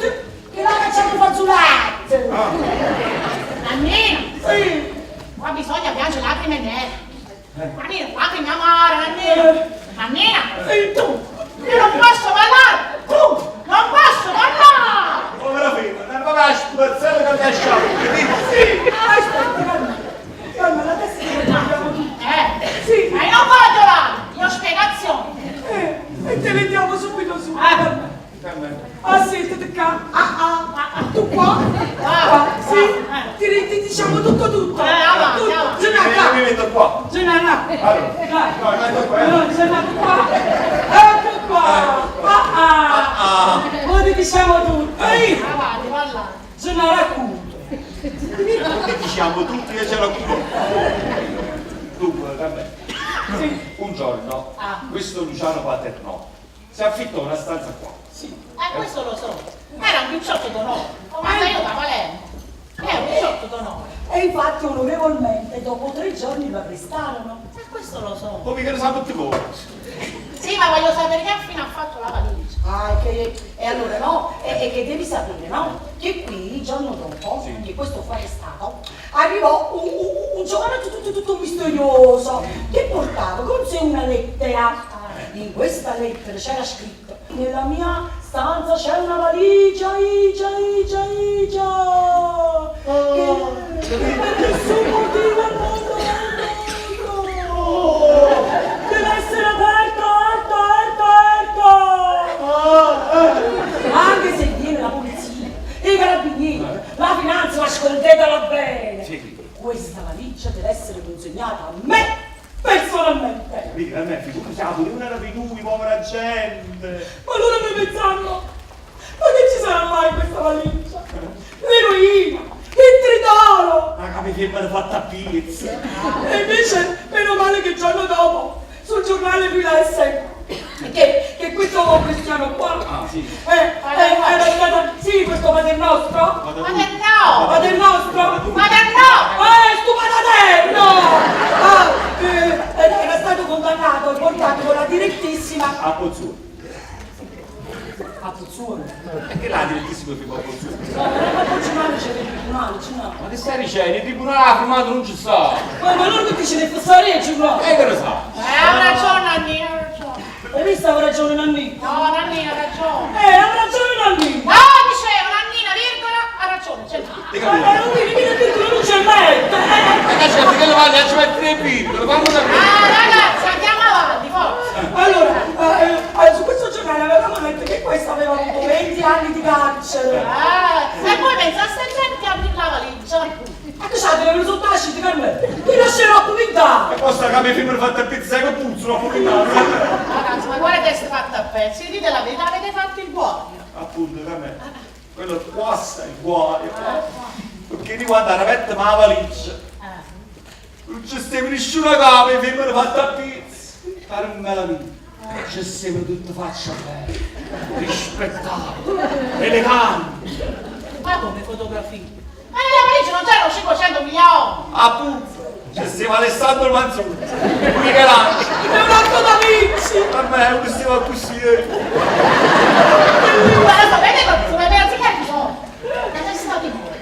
che la cacciamo fazzoletto. Nannina! Sì. Qua bisogna piangere lacrime nere. Nannina, lacrime amare, Nannina. Nannina! Sì. Tu! Io non posso parlare! Tu! Non posso parlare! Povera figlia, non va a spruzzare che lasciamo, capito? Sì. Aspetta, Carmela. Carmela, adesso ti parliamo tutti. Sì. Ma io non voglio là! Io ho spiegazioni! E te le diamo subito su. Eh. Carmela. Ah, sì, tu qua. Ah, ah, ah, tu qua. Qua, sì. Ti diciamo tutto, tutto. Avanti, Tutto. avanti. Gennaro, Io mi metto qua. Gennaro. Allora. Dai. No, mi metto qua. No, Gennaro, qua. Ecco qua. Ah, ah. Ora ti diciamo tutto. Ehi. Avanti, parla! Gennaro, racconto. Che diciamo tutti che c'è la culo. Dunque, vabbè. Un giorno, questo Luciano Paternò si affittò una stanza qua. Sì. Questo lo so. Era un picciotto d'onore. Ho mandato io da Palermo. Era un picciotto d'onore. E infatti, onorevolmente, dopo 3 giorni lo arrestarono. Questo lo so. Come che lo sa tutti voi? Sì, ma voglio sapere che fine ha fatto la valigia. Ah, e allora no, e che devi sapere, no? Che qui, il giorno dopo, Sì. che questo fu arrestato, arrivò un giovane tutto, tutto misterioso che portava con sé una lettera. In questa lettera c'era scritto: nella mia stanza c'è una valigia, igia, igia, igia, che per nessun motivo al mondo è deve essere aperta, aperta, aperta, aperta. Anche se viene la polizia, i carabinieri, la finanza, ma ascoltatela bene. Sì. Questa valigia deve essere consegnata a me personalmente. Mica, a me figuriamo, non era di lui, povera gente. Ma allora noi pensando, ma che ci sarà mai questa valigia? L'eroina, il tritolo! Ma capi che mi hanno fatta a pizza. E invece, meno male che il giorno dopo, sul giornale lui lesse che questo cristiano qua Ah, sì. era stato, sì, questo Padre Nostro. Padre no! Padre Nostro! Padre no! Sto pataterno! Ah, Gennaro. Ma che stai dicendo? Il tribunale ha firmato non ci sta. Ma allora perché ce ne fossare, Gennaro? E che ne sa? Ha ragione Nannina, ha ragione. Hai visto aveva ragione Nannina? No, Nannina ha ragione. Ha ragione Nannina! No, dicevo, Nannina, virgola, ha ragione, ce l'ha. Ma non mi viene piccolo, non c'è metto! Ma che c'è? Che lo voglio? Ci mettere le piccole, fammi sapere. Ah, ragazzi, andiamo avanti, forza. Allora, su questo giornale avevamo letto che questo aveva avuto 20 anni di carcere. E voi pensaste gente a aprire la valigia? Ma che c'ha delle risultati per me? Ti lascerò comentare! E posso che mi film fatto a pizza con puzzo, no? Ragazzi, ma quale testa fatta a pezzi? Dite la verità, avete fatto il guaio. Appunto, da me. Quello quassa il guaio. Perché riguarda la vetta ma la valigia. Non c'è sempre nessuna capa, i film fatto a pizza. Carmela mia, c'è sempre tutta faccia bella, rispettata, elegante. Ma come fotografie? Ma nella valigia non c'erano 500 milioni! Appunto, c'è sempre Alessandro Manzoni, Michelangelo. Leonardo da Vinci! Per me non stava così. Eh. Ma lo sapete come anziché sono? La testa di voi.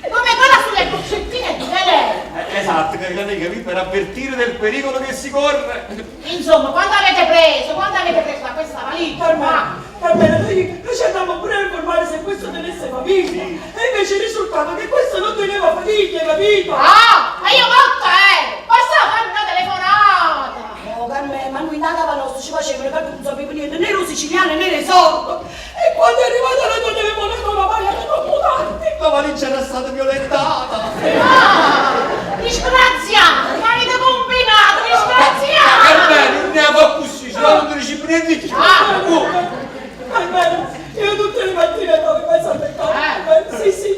Come quella sulle boccettine di veleno. Esatto, capito? Per avvertire del pericolo che si corre. Insomma, quando avete preso, quando avete preso da questa valigia? Carmela, Carmela, noi ci andammo pure a informare se questo tenesse famiglia. E invece è risultato che questo non teneva famiglia, capito? Ah, ma io morta ero! Bastava farmi una telefonata! No, Carmela, ma noi da casa nostra ci facevano perché non sapevo niente, né ero siciliana né ero sordo. E quando è arrivata la tua telefonata, la paglia era troppo tardi. La valigia era stata violentata. Ah, disgraziato! Mi avete combinato, disgraziato! Carmela, non ne avevo così, se no non ti ci prendi più. Ah. Carmela, io tutte le mattine dove penso al peccato. Sì, sì,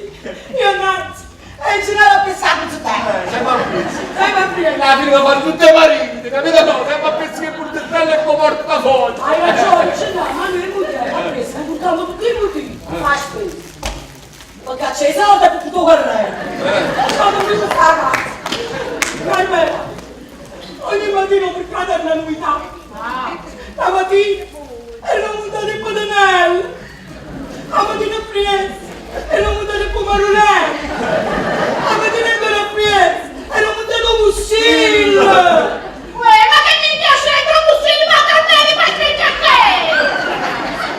io innanzi. E girare a pensare su te. Sempre a pezzi. Sempre a prima. La fine lo fanno tutte le marite, capito? No, sempre a pezzi che portatello e con portafoglio. Hai ragione, ce l'ha, ma noi buttiamo, preso, buttiamo tutti i butini. Fa spesa. Perché c'è i soldi per tutto carrello. Quando mi sta a casa. Carmela, ogni mattina ho per una novità. La mattina ero venuta di Padanello. La mattina presto ero venuta di Pomarulè. La mattina ancora presto ero venuta di Mussillo. Uè, ma che mi piace dentro Mussillo, ma Carmela, ma che te?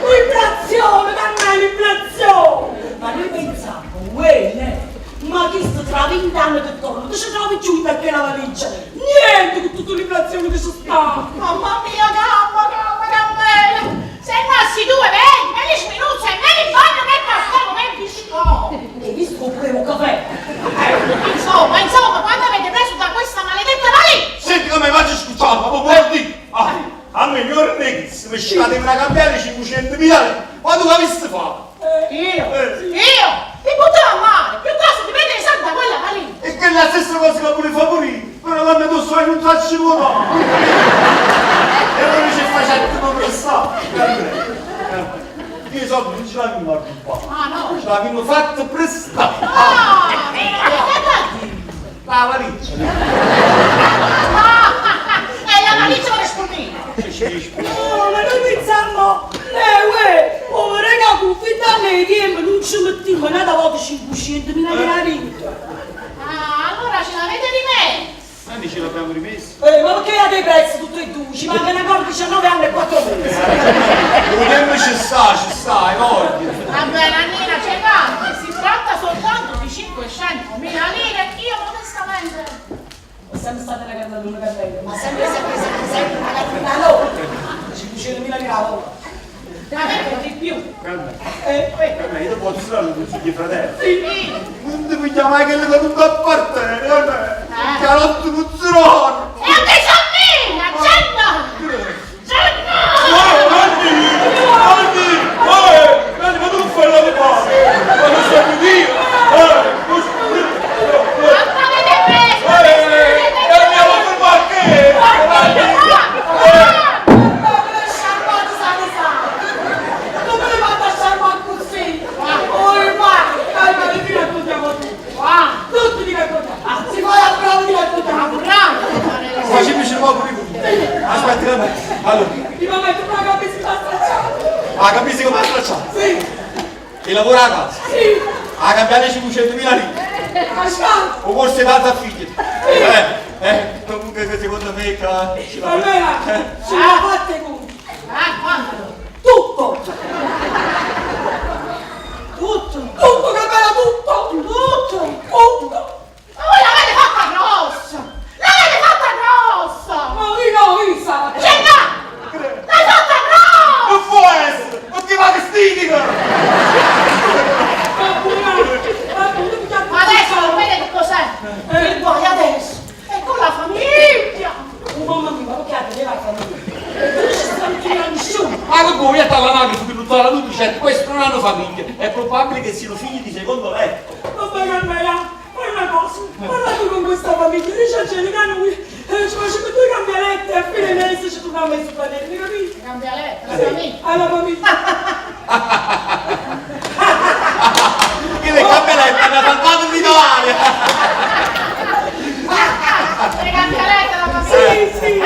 L'inflazione, Carmela, l'inflazione! Ma noi pensiamo, uè, ma chi sta tra 20 anni che torna, che ci trovi giù perché la valigia? Niente con tutta l'inflazione che ci sta! Mamma mia, gamma, gamma, Carmela! Se nasci due, vedi, me li sminuzza e me li bagno nel caffè come biscotto! Hai visto pure un caffè? Insomma, insomma, quando avete preso da questa maledetta valigia? Senti come faccio scucciare, ma guardi! Ah, a me miglior nex, mi sciate una cambiare 500.000 lire, ma tu l'avessi fatto? Io? Io? Ti buttavo a mare, piuttosto ti prendere i soldi da quella valigia! E che è la stessa cosa che vuole favorire, però quando tu sai non faccio no! E allora ci facciamo come prestare! Io i soldi non ce l'avevo mai rubato. Ah no! Ce l'avevo fatto prestare! Ah! Che vuol dire? La valigia! Ah! E la valigia corrispondeva! No, ma noi pensiamo, uè, oh raga, con fitto tempo non ci mettiamo una volta 500.000 lire. Ah, allora ce l'avete rimessa! Anni ce l'abbiamo rimesso. Ma perché ha dei prezzi tutti e due? Ci mancano ancora 19 anni e 4 mesi. Vogliamo ci sta, hai voglia. Vabbè, Nannina, c'è tanto, si tratta soltanto di 500.000 lire, io modestamente... Ho sempre stata una casa lunga carrello, ma sempre, sempre, sempre, sempre una cartella no! 500.000 lire alla volta. Ma perché di più? Calma, Eh, calma, io ti posso dare un consiglio, fratello. Sì. Non ti piglia mai che le cose non ti appartengono, calma. Che ha rotto un zero. E anche Giannina! Gianna! Gianna! Nanni! Nanni! Nanni, ma tu non fai la fare! Ma non sai dire! Quanto avete preso? Andiamo a fermare che? Come le vado a sciarpare così? Oh, ma, calma, ti raccontiamo tutti. Tutti ti raccontiamo. Si fa la prova ti raccontiamo. Bravo! Facciamoci un po' pure Aspetta, allora. Mi va metto una camicia stracciata. La camicia come è stracciata? Sì. E lavora a casa? Sì. A cambiare 500.000 lire? borsa 'e dato a figlio. Eh, eh, comunque che secondo me ca ci va. Carmela, ce l'ha fatta con Ah, quanto? tutto! Tutto! Tutto, Carmela, tutto! Tutto! Tutto! Ma voi l'avete fatta grossa! L'avete fatta grossa! Ma io no, io sa! Gennà! L'hai fatta grossa! Non può essere! Ma ti va che Ma adesso non vede che cos'è? Il guai adesso è con la famiglia! Oh, mamma mia, ma perché la famiglia? E tu ci stai tirando nessuno! Ma che voi è dall'anagrafe che tutta la luce, certo, questo non hanno famiglia, è probabile che siano figli di secondo letto. Vabbè, Carmela, fai una cosa, parla tu con questa famiglia, dice a Angelica noi, eh, ci facciamo due cambialette e a fine mese ci torniamo ai fratelli, capito? Cambialetta, la famiglia! Alla famiglia. Che le cambialette hanno salvato l'Italia! Le cambialette, la famiglia! Sì, sì. Eh!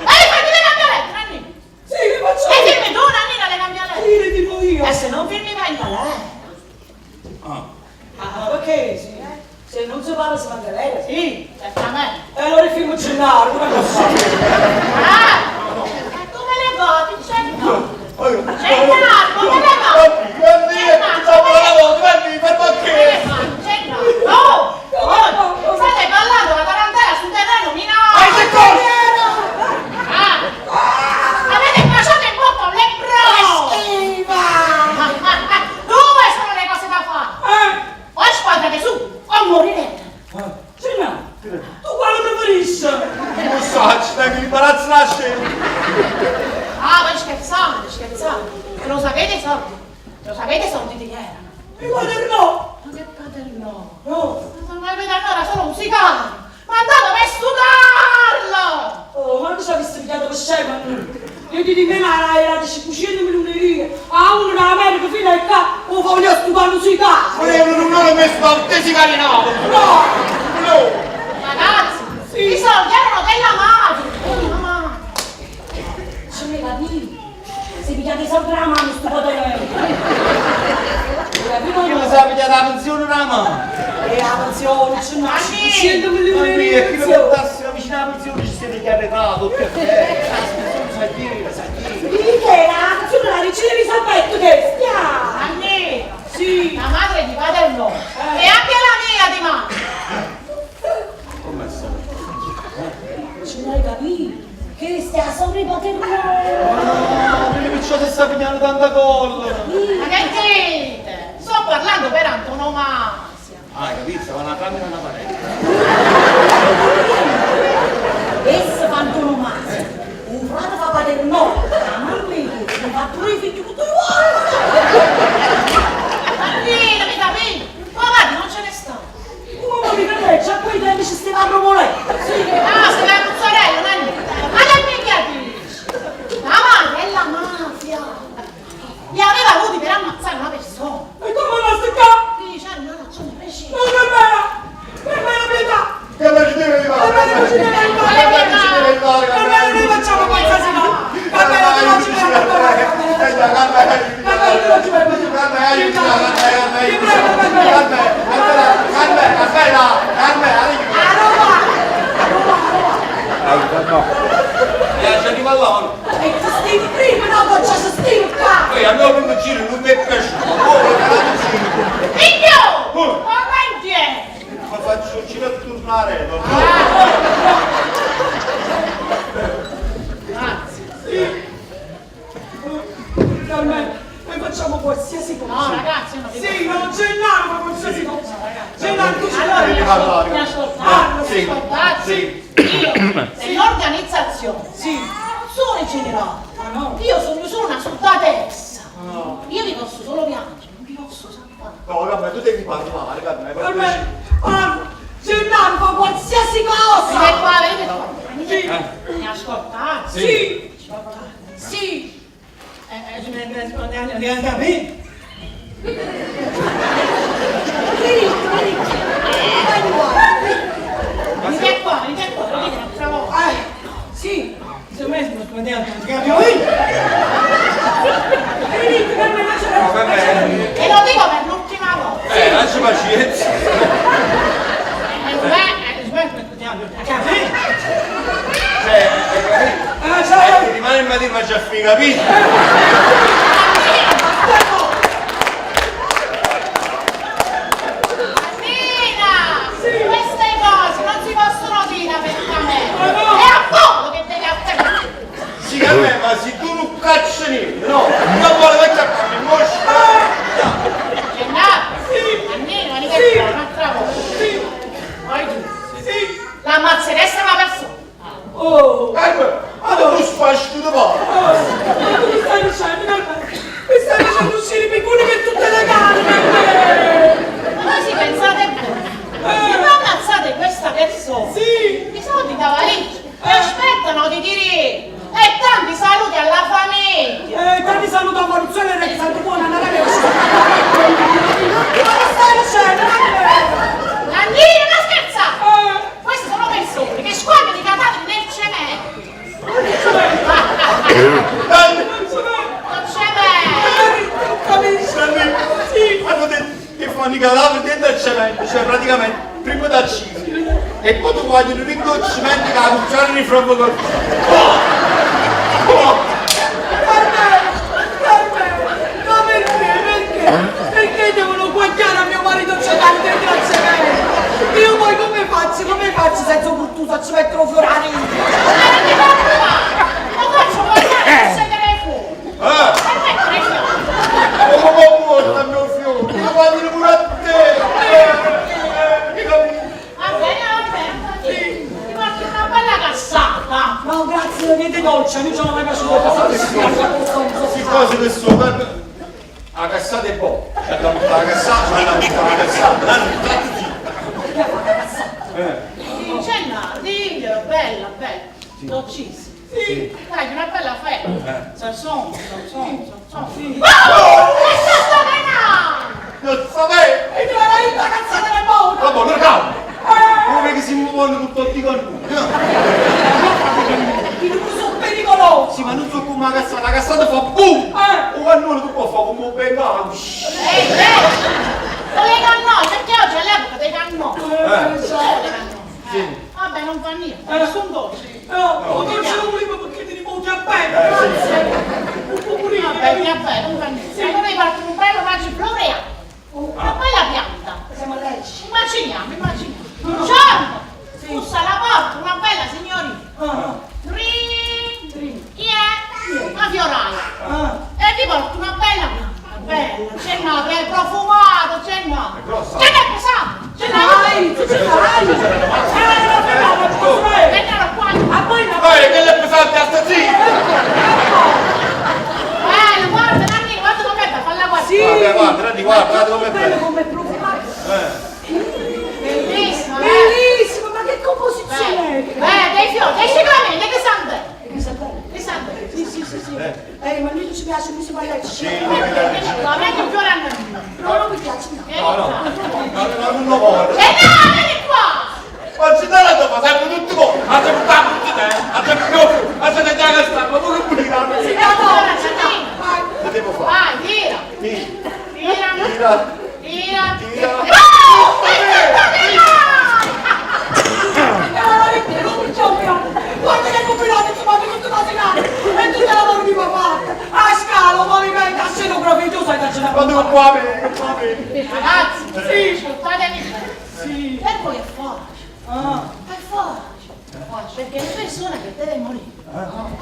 E le fai tu le cambialette, Nanni? Sì, le faccio E io. firmi tu, Nannina, le cambialette? Sì, le dico io. E se non firmi vai in galera! Ah, ma perché? Sì, Se non si parla si va in galera, sì. Certamente! E allora il film Gennaro, come posso? Ah! E come le voti, Gennaro? Gennaro, come le voti? Gennaro, oh! Oh! State parlando la tarantella sul terreno minato! Hai seccorso! Ah! Avete baciato in bocca un lebbro! Due sono le cose da fare! Eh, O squadrate su, o morirete! Gennaro, tu quale preferisci? Non so, ci tengo l'imbarazzo la scelta. Ah, voi scherzate, scherzate! Lo sapete i soldi? Lo sapete i soldi di chi erano? Il quaderno! Ma che padernò? No! Ma il padernò era solo un sicario! Ma andate per studarlo! Oh, ma non ci avessi pigliato per scemo a noi. Io ti dico, ma era 500 milioni di lire. A uno dall'America fino a qua, o voglio stupare un sicario. Volevano un oro messo da un tesicarinato! No! No! Ragazzi, Sì. i soldi erano della madre! Della madre! Ce ne capì? Se pigliate i soldi dalla mano, sto potere. Chi lo sa pigliare la pensione una mano? E la pensione, ce n'ha Nanni! 500 milioni di E lire. chi lo portasse vicino alla pensione ci siete arretato, che è? La pensione sa dire, sa dire. Di che? La pensione la regina Elisabetta che stia! Nanni! Sì! La madre di Padernò! E anche la mia di madre! Come sta? Ce l'hai capito? Che stia sopra i paternò. Ah, quindi perciò si sta pigliando tanta colla. Ma che dite? Sto parlando per antonomasia! Ah, hai capito? Stava una camera e una parete. Essa fa antonomasia. Un frate fa paternò. La mamma e tu, fa pure i figli tutti uguali. Nannina, mi capite? Qua avanti non ce ne sta! Mamma mia, che c'è quei tempi ci stava a Romoletto. Sì! Ah, se la mozzarella, Nannina! Ma che minchia dici? La madre è la mafia! Li aveva avuti per ammazzare una persona! E come non sta qua? Quindi c'era una ragione precisa! Non Carmela! Carmela, pietà! Che ci deve arrivare? Carmela, ci deve aiutare! Ci deve aiutare, Carmela, noi facciamo qualsiasi cosa! Carmela, tu non ci puoi aiutare! Carmela, tu non ci puoi aiutare! Ti prego, Carmela! E ci arriva l'oro. E ti stivi prima, no, non c'è stivi qua! Poi a me il primo giro non mi è piaciuto, ma ora che giro. Figlio! Torna indietro! Ma faccio un giro a tornare, no? Grazie! Carmela, noi facciamo qualsiasi cosa! No, ragazzi, io non vi Sì, no, Gennaro fa qualsiasi cosa! Gennaro, tu ci Allora, devi mi aiutare! ascoltate, mi ascoltate, Parla, mi ascoltate. Sì. Io, nell'organizzazione, Sì. non sono il generale. Ma no. Io sono solo una soldatessa. Io vi posso solo piangere, non vi posso salvare. No, vabbè, tu devi parlare, vabbè, Carmela, parla! Gennaro fa qualsiasi cosa! Venite qua, venite qua. Venite Sì. qua. Mi ascoltate? Sì! Ascoltate. Sì! Venite qua, venite qua, venite un'altra volta. Eh, sì! Venite, Carmela, ce la Vabbè. E lo dico per l'ultima volta. Lascia pazienza. E faccio a fì capì? Nina! Queste cose non si possono dire apertamente! È a poco che devi affermare! Sì, vabbè, ma se tu non cacci niente, no? Non vuole mettere a fare il moscio. Gennaro! Sì! Nannino, vieni che qua, un'altra volta! Sì! Poi tu! Sì! L'ammazzeresti una persona! Oh! Ma tu sfasci tutto po'! Ma tu mi stai dicendo, Carmelo? Mi stai facendo uscire i picconi per tutte le canne! Ma voi si pensate bene! Se voi ammazzate questa persona! Sì! I soldi da valigia! E aspettano di dire! E tanti saluti alla famiglia! Tanti saluti a Maruzzone e Santo Buona, non avevo Ma che stai dicendo, Carmelo? Nannino, non scherzate! Queste sono persone che squagliano i cadaveri nel cemento! Non cemento! Sì, hanno detto che fanno i cadaveri dentro al cemento, cioè praticamente prima da uccidere e poi tu vogliono dentro il cemento che la cucciara di fronte col... Oh! Carmelo, Carmelo, ma perché, perché? Perché devono guagliare a mio marito cecare dentro al cemento? Io poi come faccio, come faccio senza un purtuso a ci mettere un fiorarino? Ma non ti preoccupare! Lo faccio guardare e sedere fuori! Eh! E mettere i fiori! Oh, ma morto il mio fiore! Ma vogliono pure a te! Eh, capito? Va bene, va bene, ti porti una bella cassata! No, grazie, niente dolce, io non ho mai piaciuto la Che cosa che sono? Guarda, La cassata è buona. C'è da buttare la cassata, c'è da buttare la cassata. Sì, Gennaro, diglielo, bella, bella. L'ho ucciso. Sì. Dai, una bella fetta. Salsone, salsone, salsone. Sì. Oh! Che sta menando? Non sapevo! E tu hai la cazzata del mondo! Ma buono, calma! Come che si muovono tutto di con I lupi sono pericolosi! Sì, ma non so come la cassata, la cassata fa boom! Eh. O cannone tu puoi fare come un bengalo. Ehi, beh! Con le cannone, perché oggi è l'epoca dei cannoni. Eh, Eh. Vabbè, non fa niente, nessun dolce. No, no, non ce lo volevo perché ti rimuovi a bene, grazie! Un po' pulito, Vabbè, vabbè, non fa niente. Allora io parto un bello raggio floreale. Una bella pianta. Siamo allergici. Immaginiamo, immaginiamo. Giorno! Bussa alla porta una bella signorina. Ah, Trin. Chi è? Una fioraia. ah. E vi porto una bella pianta. Bella, c'è no, è profumato, c'è no. grossa. C'è no, è pesante. C'è no. Dai, tu ce l'hai! Eh, la fermata, scusa! Vennero qua. A voi no! Ehi, che è pesante, sta zitto! Bello, guarda, Nanni, guarda com'è bella, falla guardare. Sì! Guarda, guarda, Nanni, guarda, guarda com'è Bello bello. come profumato! Bellissima, eh. Bellissimo, ma che composizione è? Beh, dei fiori, dei ciclamini, che sangue. Che sapere? Che sangue. Sì, sì, sì, sì. Ma lui non ci piace, lui si fa allergici. No, prendi un fiore a noi. No, non mi piace, no. No, no, no, no, non lo voglio. E no, vieni qua. Ma ci dà la dopo, sempre tutti voi! Ma sempre tutti te! Ma sempre più! Ma sempre già che sta, ma tu che pulita! Sì, Allora, no, Giannino. Vai. Che devo fare? Vai, tira. Tira. Tira. Tira. Tira. Tira. Oh! È Allora, non però. Guarda che combinato, insomma, tutta la serata. E tutta la mano di papà. A scala, movimento, a scenografia, tu sai che ce la Ma tu qua vedi, qua vedi! Ragazzi, Sì. ascoltatemi bene. Sì. Per voi è facile. Ah. È facile. Perché la persona che deve morire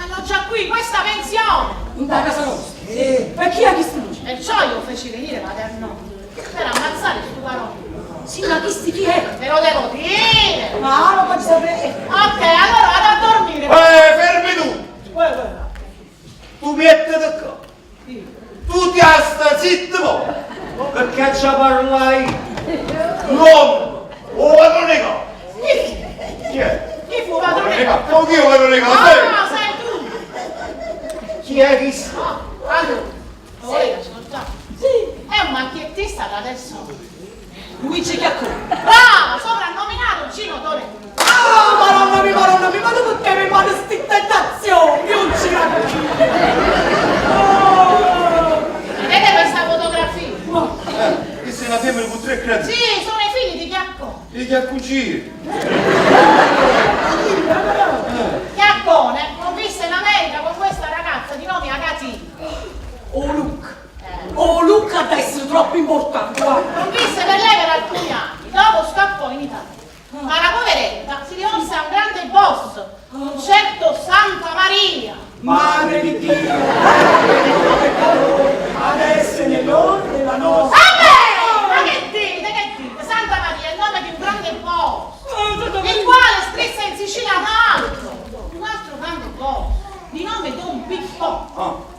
alloggia qui questa pensione. In da casa nostra. Sì. E chi è che sta? Perciò io feci venire Paternò per ammazzare il suo barone. Sì, ma chi sti chi è? Te lo devo dire. Ma non voglio sapere. Ok, allora vado a dormire. Fermi tu! Guarda, guarda. Tu mettiti qua! Tu ti sta zitto mo! Perché ci parlai l'uomo! O padrone qua! Chi è? Chi fu padrone? Ma chi è padrone qua? Ah, sei tu. Chi è chi sta? Ah, allora, sì, ascoltate. Sì. È un macchiettista da adesso. Luigi Chiaccone. Brava, soprannominato Gino Toretto. Ah, madonna mia, madonna mia, ma tu perché mi fai queste tentazioni? Io non ci credo. Oh. Vedete questa fotografia? Che sei una femmina con tre creature? Sì, sono i figli di Chiaccone. E chi accucire? Chiaccone ho visto in America con questa ragazza troppo importante, guarda. Convisse per lei per alcuni anni, dopo scappò in Italia. Ma la poveretta si rivolse a un grande boss, un certo Santa Maria. Madre di Dio, adesso nell'ora della nostra... Vabbè! Ma che dite, che dite? Santa Maria è il nome di un grande boss, il quale scrisse in Sicilia un altro, un altro grande boss, di nome Don Pippo.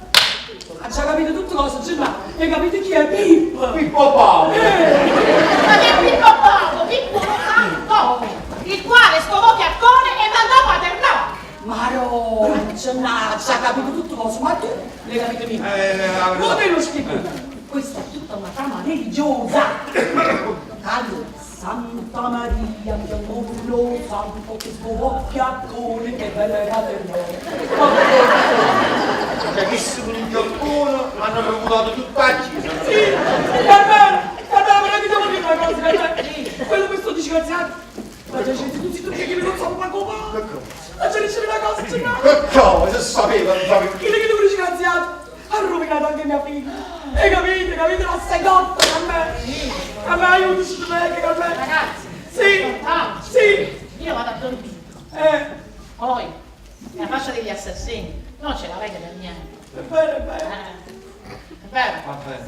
Ha già capito tutte cose, Gennaro. Hai capito chi è Pippo? Pippo Paolo. Ma che Pippo Paolo, Pippo lo santo, il quale scovò Chiaccone e mandò Paternò. Ma no, Gennaro, ha già capito tutte cose, ma tu le hai capite mica. No, Non te lo spiego. Questa è tutta una trama religiosa. Allora, Santa Maria, mi chiamò lo santo che scovò Chiaccone e venne Paternò. Cioè, che si con un chiaccone hanno reputato tutta la chiesa. Sì, Carmelo, Carmelo, però ti devo dire una cosa, cioè, quello che sto disgraziato, ma c'è gente tutti tutti che non so manco va. Ma c'è una cosa, Gennaro. Che cosa? Se sapeva, non sapeva. Quello che tu disgraziato ha rovinato anche mia figlia. Hai capito, capito? La sei cotta, Carmelo. Carmelo, aiutaci, me, Carmelo. Ragazzi, Sì, ascoltate, sì, io vado a dormire. Poi, la faccia degli assassini, non ce l'avete per niente. è vero, è vero. È vero,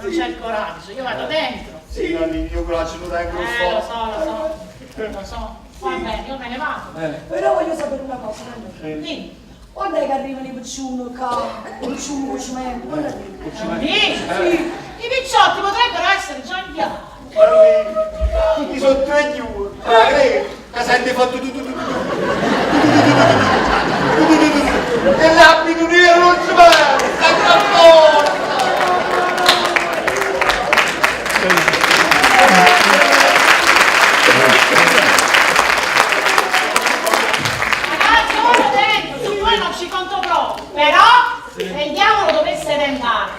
non c'è il coraggio, io vado dentro. Sì. Io coraggio non tengo Lo so, lo so, lo so. Va bene, io me ne vado. Però voglio sapere una cosa, Carmelo. Dimmi. Quando è che arrivano i piccioni qua? I piccioni con cemento? Quando arrivano? Sì. I picciotti potrebbero essere già in viaggio. Mi sono tre giorni. Ma credo che senti fatto tu tu tu tu tu tu tu tu e l'abito nero non si va, sta troppo. Ragazzi, io vado dentro, su voi non ci conto proprio. Però, se il diavolo dovesse tentare,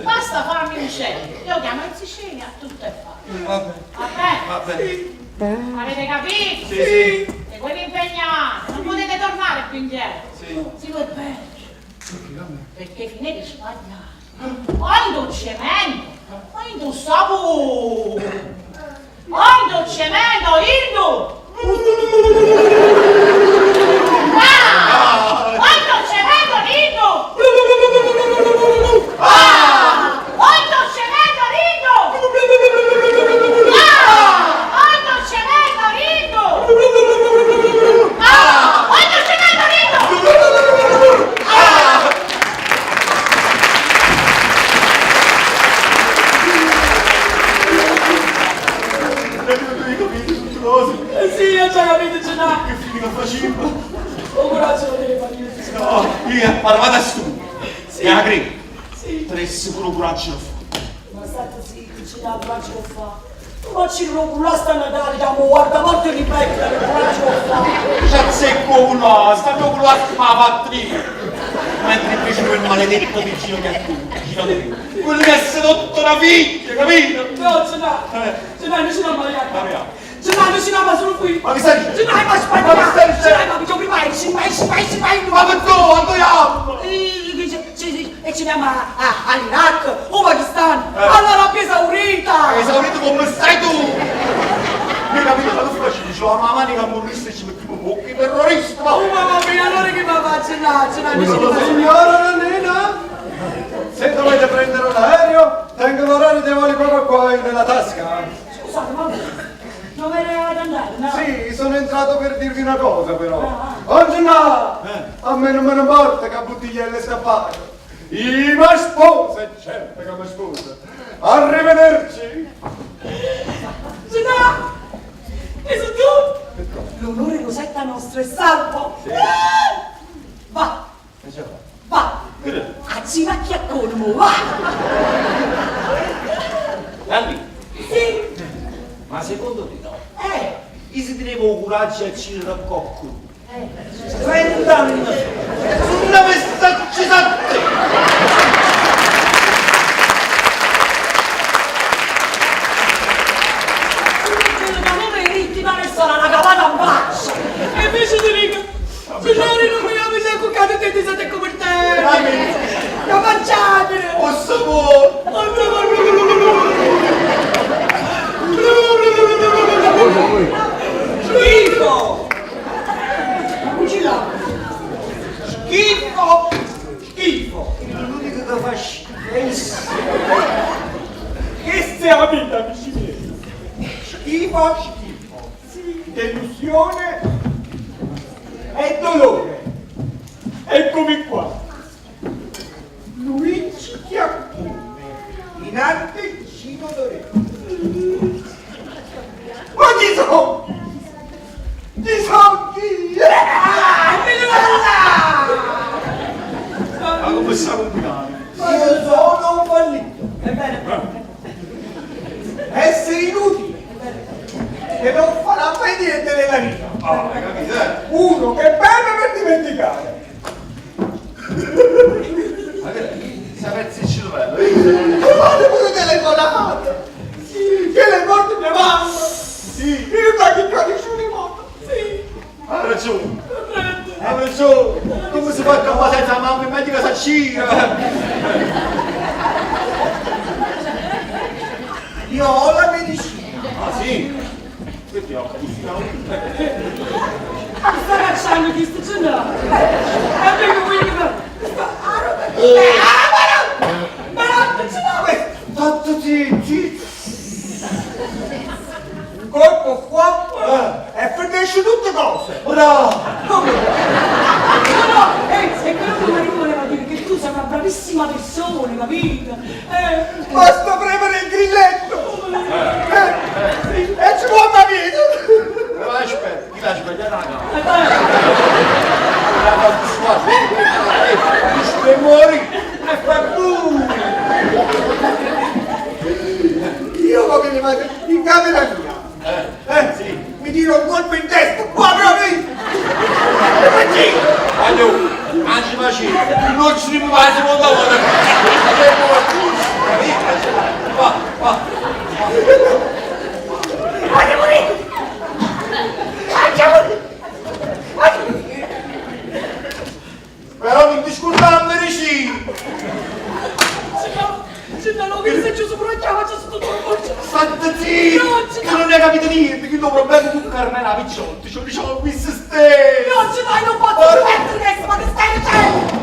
basta farmi un cenno. Io chiamo in Sicilia, tutto è fatto. Va bene. Va bene? Va bene. Avete capito? Sì, sì. Se voi vi impegnate, non potete tornare più indietro. Sì. Si può peggio. Perché finite sbagliate. O in cemento, o in sapone. O in cemento, in... Ah! O in cemento, in... Ah! O in cemento, in... Ah! O in cemento, in... Ah! O in cemento, in... Tu hai capito tutte cose? Sì, ho già capito, Gennaro. Che fine che facciamo? Ho coraggio lo deve fare io. No, io parlavate a studio. Sì. E la credo. Sì. Te sicuro coraggio lo fa. Ma state zitto, Gennaro, coraggio lo fa. Ma ci rovo sta Natale, chiamo guarda morto e ripetto, che coraggio lo fa. Ci azzecco là, sta proprio là ma patria. Mentre invece quel maledetto di Gino Chiaccone, Gino De Rio, quello che ha sedotto una figlia, capito? No, Gennaro, Gennaro, non ci siamo mai. Gennaro, non ci siamo solo qui. Ma che stai dicendo? Gennaro, ma aspetta, Ma che stai dicendo? Gennaro, ma mi prima, esci, esci, esci, esci. Ma per dove? Andiamo! E ci andiamo all'Iraq, o Pakistan, all'Arabia Saudita. Ma esaurito come stai tu? Io capito, ma tu facevi, diceva una manica morrista e ci mettiamo in bocca i terroristi, ma... Oh mamma mia, allora che mi faccio là? Gennaro, ci La signora Nannina, se dovete prendere un aereo, tengo l'orario dei voli proprio qua nella tasca. Scusate, ma dove eravate andare? No? Sì, sono entrato per dirvi una cosa però. Oggi no! A me non me ne importa che a bottiglielle scappate. Io mi sposo, è certo che mi sposo. Arrivederci! Gennaro! E su tu? L'onore Rosetta nostra è salvo! Sì. Va! Va! A Civacchiaccone, mo, va! Nanni, Sì! ma secondo te no? Eh! Io si tenevo il coraggio a Ciro Cocco. 30 anni fa! Su una messaggia da te! Ma come i ricchi ma sarà una cavata in faccia! E invece ti dico, signori non mi mi sono cuccato e ti siete come te! Da mangiare! Posso morire! Non so Schifo! Fucilà. Schifo! Schifo! L'unico che fa schifo. Questa è la vita, amici miei. Schifo, schifo. Delusione e dolore. Eccomi qua. Luigi Chiappone, in arte Gino Doretti. Ma chi sono? Chi sono chi? Ma come sta combinando? Io sono un fallito. Ebbene. Essere inutile. Che non farà mai niente nella vita. Ah, hai capito, eh? Uno che beve per dimenticare. Ma che si è perso il cervello? Mi fate pure telefonata. Sì, che le morte mia mamma. Sì, io da che tradizione morta. Sì. Ha ragione. Ha ragione. Come si fa a campare senza mamma? È meglio che si accira. Io ho la medicina. Ah, sì? Senti, ho capito. Mi sta cacciando chi sta cenando. E vengo qui che mi... Ma no, ce l'ho! Tanto zitti. Un colpo qua e finisce tutte cose. Bravo! Come? No, no, e quello che Mario voleva dire che tu sei una bravissima persona, capito? Basta premere il grilletto. E ci vuole una vita. Ma aspetta, chi l'ha sbagliata la casa? La fatto E muori! E fa boom! Io come mi vado in camera mia. Sì. Mi tiro un colpo in testa, qua proprio io. E faccio. Voglio, anzi facile, non ci rimuoviamo la seconda volta. Capito? Va, va. Voglio morire. Voglio morire. Però non ti scordare medicina. Ce l'ho che se ci sopra chiama, c'è tutto il corpo. State zitto! Che non hai capito niente, che il tuo problema con Carmela Picciotti, cioè diciamo qui se stesso. Non ci dai, non posso smettere adesso, ma che stai dicendo?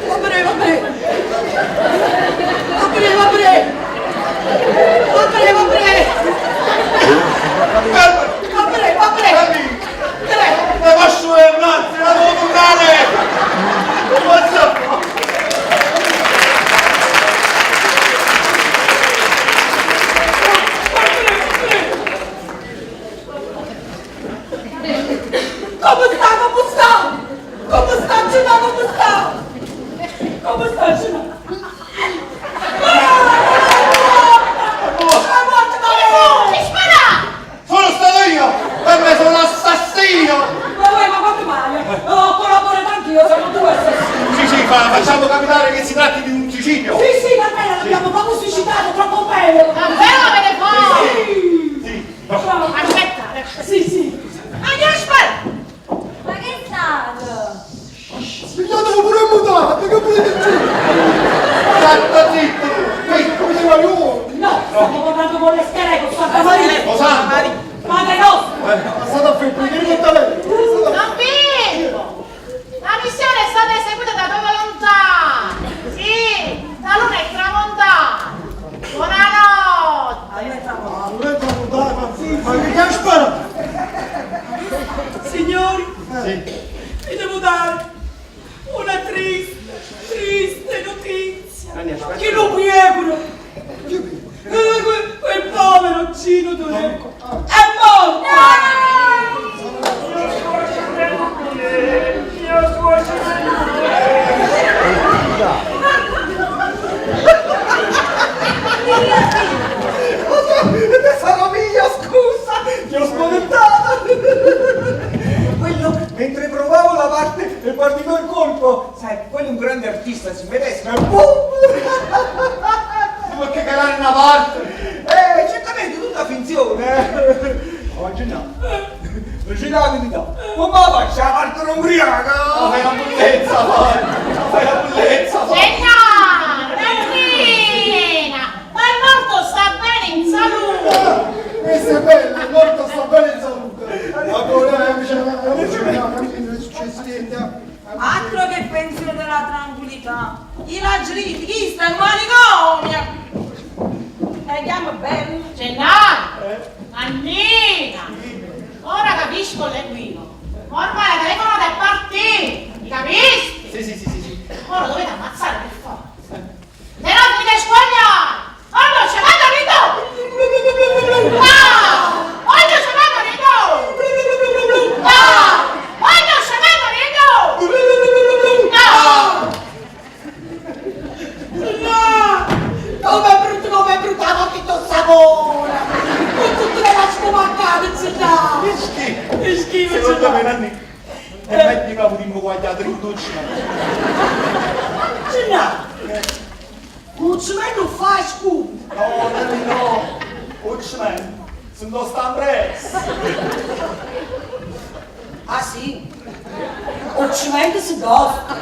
Va bene, va bene. Va bene, va bene. Va bene, va bene. Va bene, va bene. Ma posso un attimo, la devo tornare! Forza! Come sta, come sta? Come sta, Gina, come sta? Come sta, Gina? Chi spara? Sono stato io! Per me sono l'assassino! Ma voi, ma quanto male? Ho collaborato anch'io, siamo due assassini. Sì, sì, facciamo capitare che si tratti di un suicidio! Sì, sì, Carmela, l'abbiamo proprio suicidato, troppo bello. Davvero me ne fa? Sì. Sì. Aspetta. Sì, sì. Andiamo a sparare. Ma che è stato? Svegliatevi pure in mutande, che volete dire? State zitto! Qui, come si va io? No, stiamo parlando con l'Estereco, Santa Maria. Osando! Madre nostra. Ma state a fare preghiere con telefono. Non vedo. La missione è stata eseguita da due volontari. Sì, la luna è tramontata. Buonanotte. Ma non è tramontata, ma ma che che spara? Signori, vi devo dare una triste, triste notizia. Che non piegano. Quel povero Gino Doreco è morto! Sarò mia, scusa, ti ho spaventata. Quello, mentre provavo la parte, è partito il colpo. Sai, quello è un grande artista. Essa si medesima e bum! Ma perché calare una parte? Certamente tutta finzione, eh! Oggi no. Non c'è la verità. Ma ma faccia la parte non ubriaca! Ma fai la bellezza, fai! Fai la bellezza, fai! Gennaro, Nannina, ma il morto sta bene in salute. Questo è bello, il morto sta bene in salute. Ma pure, non è successo niente. Altro che pensiero della tranquillità. I laggriti, chi sta in manicomio? E chiama bello. Gennaro, Nannina, ora capisco l'equivoco. Ormai la telefonata è partita, mi capisci? Sì, sì, sì, sì, sì. Ora dovete ammazzare per forza. Se no finite squagliare! Ora non ci vado di tu! Ah! Ora non ci vado di tu! Ah! Ora non ci vado di tu! Ah! No! Com'è brutto, com'è brutto, la tutto il sapore! Con tutte le facce mancate, Gennaro! Che schifo! Che schifo, Secondo me, Gennaro! Nanni, è meglio che potremmo guagliare 32. Gennaro! Un cemento fa scudo! No, Nanni, no! O cemento, se non sta presto! Ah sì? O cemento si dosta!